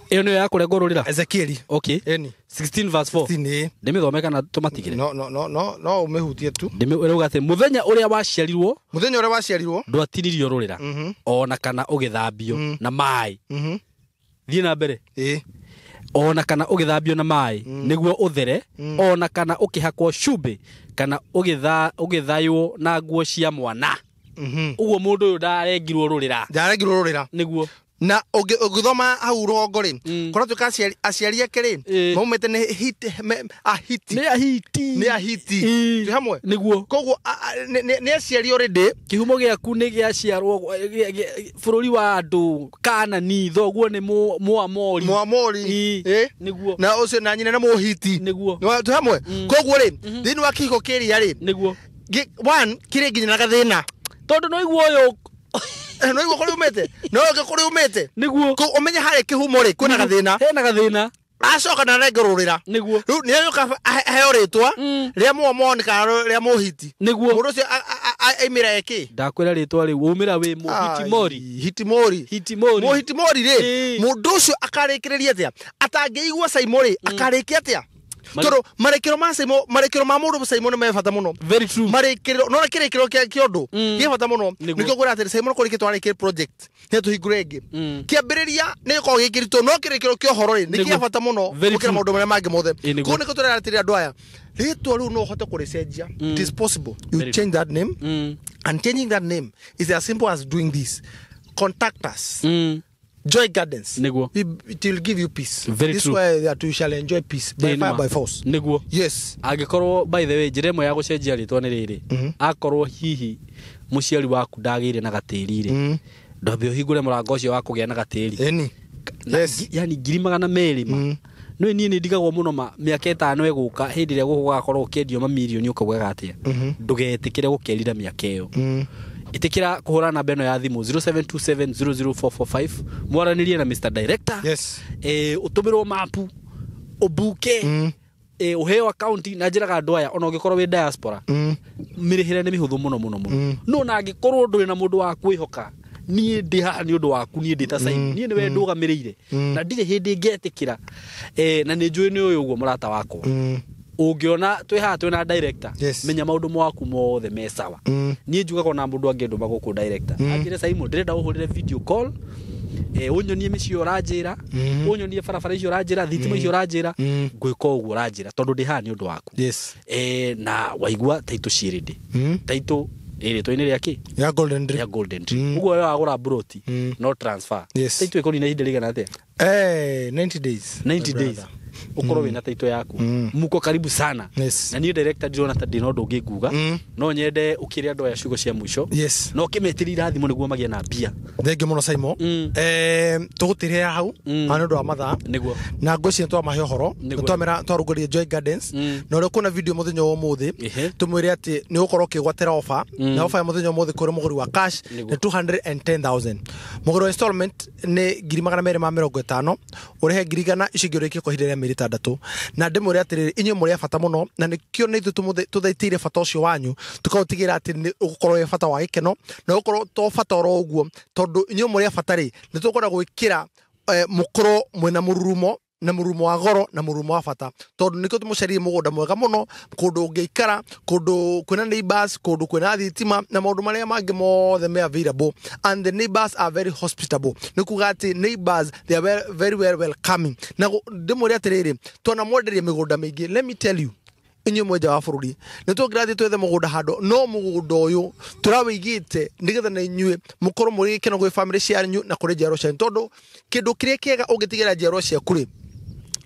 Ĩyo nĩyo ya kũrengwo rũrĩra. Ezekiel. Okay. Ĩni. 16 verse 4. 16, ĩĩ. Ndĩmĩthome kana tũmatigĩre? No, no, no, no, no ũmĩhutie tu. Ndĩrauga atĩ mũthenya ũrĩa waciarirwo, Mũthenya ũrĩa waciarirwo, ndwatinirio rũrĩra ona kana ũgĩthambio na maĩ. Thiĩ na mbere. Ĩĩ. Ona kana ũgĩthambio na maĩ nĩguo ũthere, ona kana ũkĩhakwo cumbĩ, kana ũgĩthaywo na nguo cia mwana. Ũguo mũndũ ũyũ ndarengirwo rũrĩra. Ndarengirwo rũrĩra. Nĩguo. Na ũngĩthoma hau rũgongo rĩ, kũratuĩka aciari ake rĩ, maumĩte nĩ ahiti. Nĩ ahiti. Nĩ ahiti. Twĩ hamwe? Nĩguo. Koguo nĩ aciari already. Kĩhumo gĩaku nĩ gĩaciarwo bũrũri wa andũ Kanani, thoguo nĩ Mũamori. Mũamori. Nĩguo. Na ũcio na nyina nĩ Mũhiti. Nĩguo. Twĩ hamwe? Koguo rĩ, thĩinĩ wa kĩhiko kĩrĩa rĩ, Nĩguo. One, kĩrĩ nginya na gathĩna. Tondũ no igua ũyũ. No igua kũrĩa umĩte. No ũngĩ kũrĩa umĩte. Nĩguo. Kũu ũmenye harĩa kĩhumo rĩ, kwĩna gathĩna. Hena gathĩna. Acoka na arengwo rũrĩra. Nĩguo. Rĩu nĩ agĩũka aheo rĩtwa rĩa Mũamoni kana rĩa Mũhiti. Nĩguo. Mũndũ ũcio aimĩra eke. Ndakwĩra rĩtwa rĩu umĩra wĩ Mũhitimori. Hitimori. Hitimori. Mũhitimori rĩ, mũndũ ũcio akarĩkĩrĩria atĩa? Atangĩigua Saimo rĩ, akarĩkia atĩa? Tondũ marĩkĩro ma Saimo, marĩkĩro ma mũndũ Saimo nĩ me bata mũno. Very true. Marĩkĩrĩro, no kĩrĩkĩrĩro kĩa ũndũ gĩ bata mũno. Nĩguo. Nĩkĩo ngwĩra atĩrĩ, Saimo no kũrĩkĩtwo arĩkĩre project, nĩ tũhingũre ĩngĩ. Kĩambĩrĩria nĩ gĩkoragwo gĩ kĩritũ, no kĩrĩkĩrĩro kĩa ũhoro rĩ, nĩ kĩa bata mũno Very gũkĩra true. maũndũ marĩa mangĩ mothe. Ĩ, nĩguo. Koguo nĩkĩo tũrera atĩrĩ andũ aya, rĩtwa rĩu no ũhote kũrĩcenjia. It is possible. You Very change that name. And changing that name is as simple as doing this. Contact us. Joy Gardens. Nĩguo. It will give you peace. Very This true. way that you shall enjoy peace by Ĩ, fire nĩma. by force. Nĩguo. Yes. Angĩkorwo, by the way, njĩra ĩmwe ya gũcenjia rĩtwa nĩ rĩrĩ, akorwo hihi mũciari waku ndagĩire na gatĩri rĩ, ndwambe ũhingũre mũrango ũcio wa kũgĩa na gatĩri. Eni. Na Yes. yani 200,000 ma. Nĩ niĩ nĩ ndigagwo mũno ma mĩaka 5 ĩgũka hĩndĩ ĩrĩa gũkũ gũgakorwo ũkĩendio mamirioni ũkaugaga atĩa. Ndũgetĩkĩre gũkerira mĩaka ĩyo. Ĩtĩkĩra kũhũra namba ĩno ya thimũ 0727 00445, mwaranĩrie na Mr Director. Yes. Ũtũmĩrwo mapu, ũbuke, ũheo account, na njĩraga andũ aya ona ũngĩkorwo wĩ diaspora, mĩrĩhĩre nĩ mĩhũthũ mũno mũno mũno, no na angĩkorwo ndũrĩ na mũndũ wa kwĩhoka, niĩ ndĩ haha nĩ ũndũ waku, niĩ ndĩ ta Simon, niĩ nĩwe ndũgamĩrĩire na ndirĩ hĩndĩ ngetĩkĩra, na nĩ njũĩ nĩ ũyũ ũguo mũrata wakwa. Ũngĩona twĩ haha twĩna director, Yes. menya maũndũ maku mothe me sawa. Niĩ njugaga ona mũndũ angĩndũma gũkũ director, anjĩre Simon ndĩrenda ũhũrĩre video call, ũnyonie mĩciĩ ũranjĩra, ũnyonie barabara icio ũranjĩra, thitima icio ũranjĩra, ngwĩka ũguo ũranjĩra tondũ ndĩ haha nĩ ũndũ waku. Yes. Na waigua taitũ ciĩrĩ taitũ ĩrĩtwa-inĩ rĩa kĩ? Ya Golden Dream. Rĩa Golden Dream. Ũguo we wagũra broti, no transfer. Yes. Taitũ ĩkũnina ihinda rĩigana atĩa? 90 days. 90 My days brother. ukorwo wĩna taitũ yaku. Muko karibu sana. Yes. Na niĩ director ndirona ta ndĩna ũndũ ũngĩ nguga, no nyende ũkĩre andũ aya ciugo cia mũico, Yes. na ũkĩmetĩria irathimo nĩguo magĩe na mbia. Thengiũ mũno Saimo. Tũgũtirĩra hau na nĩ ũndũ wa mathaa. Nĩguo. Na ngwĩciria twamahe ũhoro, Nĩguo. twamera twarugũria Joy Gardens, na ũrĩa ũkuona video mũthenya wa ũmũthĩ, tũmwĩre atĩ nĩ ũgũkorwo ũkĩgwatĩra ofa, na ofa ya mũthenya wa ũmũthĩ kũrĩ mũgũri wa cash Nĩguo. nĩ 210,000, mũgũri wa installment nĩ 250,000, ũrĩhe 100,000, icio ingĩ ũrĩkie kwa ihinda rĩa mĩeri 6. Na ndĩmwĩre atĩrĩrĩ, inyuĩ mũrĩ a bata mũno, na nĩkĩo nĩ ithuĩ tũthaitĩire bata ũcio wanyu, tũkaũtigĩra atĩ nĩ ũgũkorwo wĩ bata wa gĩkeno, na ũgũkorwo to bata oro ũguo, tondũ inyuĩ mũrĩ a bata rĩ, nĩ tũkwenda gwĩkĩra mũkorwo mwĩna mũrurumo, na mũrurumo wa goro na mũrurumo wa bata, tondũ nĩkĩo tũmũcaririe mũgũnda mwega mũno, kũndũ ũngĩikara, kũndũ kwĩna neighbors, kũndũ kwĩna thitima na maũndũ marĩa mangĩ mothe me available, and the neighbors are very hospitable. Nĩ kuga atĩ neighbors, they are very, very well welcoming. Na ndĩmwĩre atĩrĩrĩ, twanamwenderia mĩgũnda mĩingĩ. Let me tell you, Inyuĩ mwenja wa bũrũri nĩ tũngĩrathiĩ twethe mũgũnda handũ, no mũgũnda ũyũ tũrawĩigĩte nĩgetha na inyuĩ mũkorwo mũrĩ gĩkeno gwĩ bamĩrĩ cianyu na kũrĩ njiarwa cianyu, tondũ kĩndũ kĩrĩa kĩega ũngĩtigĩra njiarwa ciaku rĩ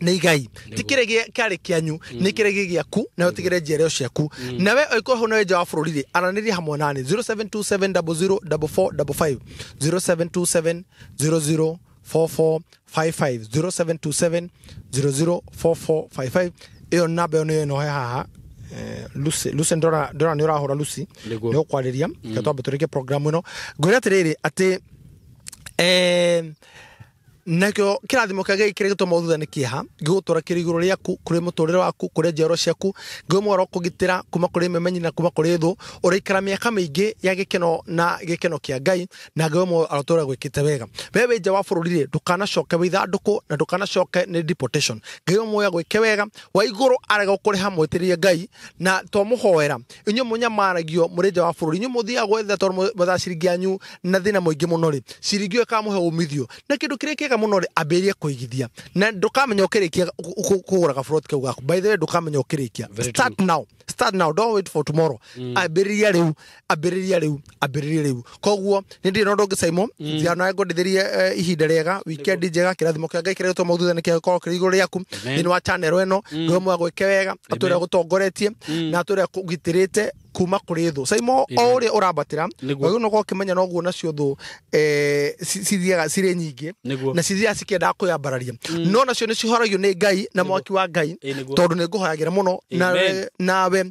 nĩ igai, ti kĩrĩa kĩarĩ kĩanyu, nĩ kĩrĩa gĩ gĩaku na ũtigĩre njiarwa ciaku. Nawe ũngĩkorwo hau nawe nja wa bũrũri rĩ, aranĩria hamwe nani 0727004455, 0727004455, 0727004455. Ĩyo namba ĩyo nĩyo ĩno he haha. Lucy, Lucy, ndora ndora nĩ ũrahũra Lucy. Nĩguo. Nĩ ũkwarĩria reke twambe tũrĩkie program ĩno. Ngwĩra atĩrĩrĩ atĩ nakĩo kĩrathimo kĩa Ngai kĩrĩa gĩtũmaga thutha nĩ kĩeha gĩgũtũra kĩrĩ igũrũ rĩaku, kũrĩ mũtũrĩre waku, kũrĩ njiarwa ciaku. Ngai ũmwe arokũgitĩra kuma kũrĩ memenyi na kuma kũrĩ thũ, ũrĩikara mĩaka mĩingĩ ya gĩkeno na gĩkeno kĩa Ngai, na Ngai ũmwe arotũra gwĩkĩte wega. We wĩ nja wa bũrũri rĩ, ndũkanacoke wĩ ithandũkũ na ndũkanacoke nĩ deportation. Ngai ũmwe agwĩke wega wa igũrũ arega gũkũrĩha, mwĩtĩrĩrie Ngai na twamũhoera. Inyuĩ mũnyamaragio mũrĩ nja wa bũrũri, inyuĩ mũthiaga gwetha tondũ mwethaga ciringi yanyu na thĩna mũingĩ mũno rĩ, ciringi ĩyo ĩkamũhe umithio na kĩndũ kĩrĩa kĩega mũno rĩ, ambĩrĩria kũigithia na ndũkamenya ũkĩrĩkia kũgũra gaburoti kau gaku. By the way, ndũkamenya ũkĩrĩkia. Very. Start now, start now, don't wait for tomorrow. Ambĩrĩria rĩu, ambĩrĩria rĩu, ambĩrĩria rĩu. Koguo nĩ ndirĩ na ũndũ ũngĩ. Simon, nawe ngwendithĩrie ihinda rĩega, weekend njega. Kĩrathimo kĩa Ngai kĩrĩa gĩtũmaga thutha nĩ kĩakorwo kĩrĩ igũrũ rĩaku Amen. thĩinĩ wa channel ĩno. Ngai ũmwe agwĩke wega, atũre gũtongoretie na atũre kũgitĩrĩte kuma kũrĩ thũ. Simon, o ũrĩa ũrambatĩra Nĩguo. wagĩrĩirwo nĩ gũkorwo ũkĩmenya noguo nacio thũ cithiaga cirĩ nyingĩ Nĩguo. na cithiaga cikĩendaga kwĩyambararia, no nacio nĩ cihoragio nĩ Ngai na mwaki wa Ngai. Ĩ, nĩguo. Tondũ nĩ ngũhoyagĩra mũno nawe Amen. nawe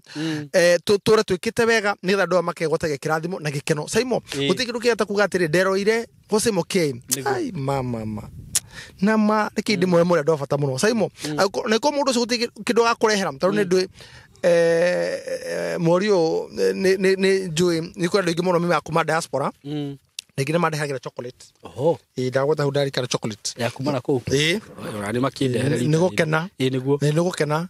tũtũre twĩkĩte wega nĩgetha andũ aya makegwatagia kĩrathimo na gĩkeno. Simon, gũtirĩ kĩndũ kĩega ta kuga atĩrĩ nderoire gwa Simon K. Nĩguo. Ai mama ma na ma reke ndĩmwe mũrĩ andũ a bata mũno. Simon, nĩko mũndũ ũcio gũtirĩ kĩndũ agakũrehera tondũ nĩ ndũĩ mweri ũyũ nĩ njũĩ nĩ kũrĩ andũ aingĩ mũno mĩmaga kuma diaspora, rĩngĩ nĩ mandehagĩra chocolate. Oho. Ĩ, ndagweta hau ndarikara chocolate. Ya kuma na kũu. Ĩ. Ona nĩ makĩndehere Nĩ gũkena. Ĩ, nĩguo. Nĩ gũkena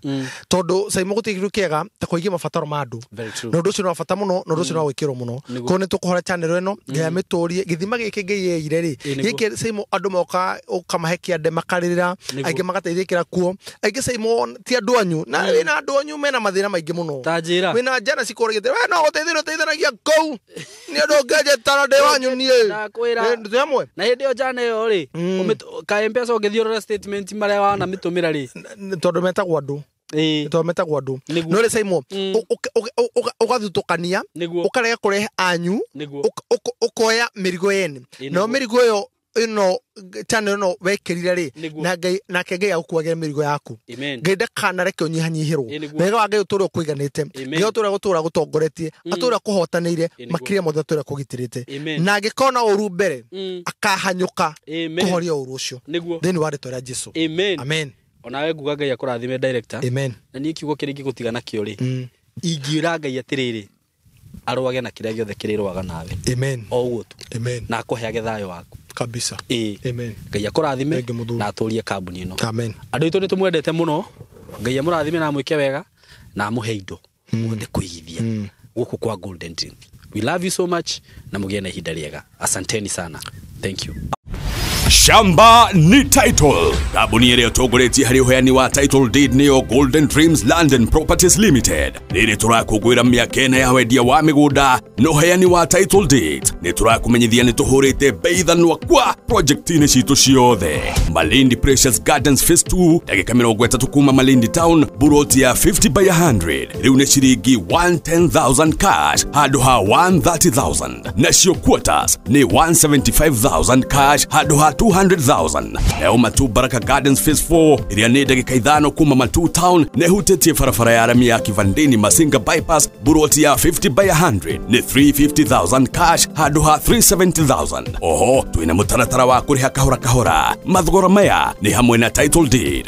tondũ Simon gũtirĩ kĩndũ kĩega ta kũhingia mabataro ma andũ. Very true. Na ũndũ ũcio nĩ wa bata mũno na ũndũ ũcio nĩ wa gwĩkĩrwo mũno. Nĩguo. Koguo nĩ tũkũhora channel ĩno Ngai amĩtũrie gĩthima gĩkĩ Ngai yeire rĩ. Ĩ, nĩguo. Gĩkĩ Simon andũ moka ũkamahe kĩande makarĩrĩra. Nĩguo. Aingĩ magateithĩkĩra kuo, aingĩ Simon ti andũ anyu na wĩna andũ anyu mena mathĩna maingĩ mũno. Ta njĩra. Wĩna njana cikũrĩgĩte we no gũteithĩrwo ũteithanagia kũu nĩ ũndũ ũngĩnjĩtara ndĩ wanyu niĩ. Ndakwĩra. Twĩ hamwe. Na hĩndĩ ĩyo njana ĩyo rĩ, ka mpesa ũngĩthiĩ ũrore statement marĩa wanamĩtũmĩra rĩ. Tondũ metagwo andũ. Ĩ. Tondũ metagwo andũ. Nĩguo. No rĩ Simon, ũgathutũkania, Nĩguo. ũkarega kũrehe anyu, Nĩguo. ũkoya mĩrigo yene. Ĩ, Nayo nĩguo. mĩrigo ĩyo ĩno channel ĩno wekĩrire rĩ, Nĩguo. na Ngai nake Ngai agũkuagĩra mĩrigo yaku. Amen. Ngai ndakanareke ũnyihanyihĩrwo. Ĩ, nĩguo. Wega wa Ngai ũtũre ũkũiganĩte. Amen. Ngai ũtũre gũtũra gũtongoretie, atũre kũhotanĩire, Ĩ, nĩguo. makĩria mothe atũre kũgitĩrĩte. Amen. Na angĩkona ũru mbere, akahanyũka Amen. kũhoria ũru ũcio Nĩguo. thĩinĩ wa rĩtwa rĩa Jesu. Amen. Amen. Onawe nguga Ngai akũrathime, director. Amen. Na niĩ kiugo kĩrĩa ingĩgũtiga nakĩo rĩ, ingĩra Ngai atĩrĩrĩ, arũage na kĩrĩa gĩothe kĩrĩrũaga nawe. Amen. O ũguo tu. Amen. Na akũheage thayũ waku. Kabisa. Ĩ. Amen. Ngai akũrathime Thank you, mũthuri. na atũrie kambuni ĩno. Amen. Andũ aitũ nĩ tũmwendete mũno. Ngai amũrathime na amwĩke wega na amũhe indo mũhote kũigithia gũkũ kwa Golden Dream. We love you so much na mũgĩe na ihinda rĩega. Asanteni sana, thank you. Shamba ni title. Kambuni ĩrĩa ĩtongoretie harĩ ũheani wa title deed nĩyo Golden Dreams Land and Properties Limited. Rĩrĩ tũrakũngũĩra mĩaka 4 ya wendia wa mĩgũnda na ũheani wa title deed. Nĩ tũrakũmenyithia nĩ tũhũrĩte bei thanwa kwa project-inĩ citũ ciothe. Malindi Precious Gardens Phase 2, ndagĩka 30 kuma Malindi Town, buroti ya 50 by 100 rĩu nĩ ciringi 110,000 cash handũ ha 130,000, nacio quarters nĩ 175,000 cash handũ ha 200,000. Nayo Matu Baraka Gardens Phase 4 ĩrĩa nĩ ndagĩka 5 kuma Matu Town na ĩhutĩtie barabara ya rami ya Kivandini Masinga Bypass, buroti ya 50 by 100 nĩ 350,000 cash handũ ha 370,000. Oho twĩna mũtaratara wa kũrĩha kahora kahora. Mathogora maya nĩ hamwe na title deed.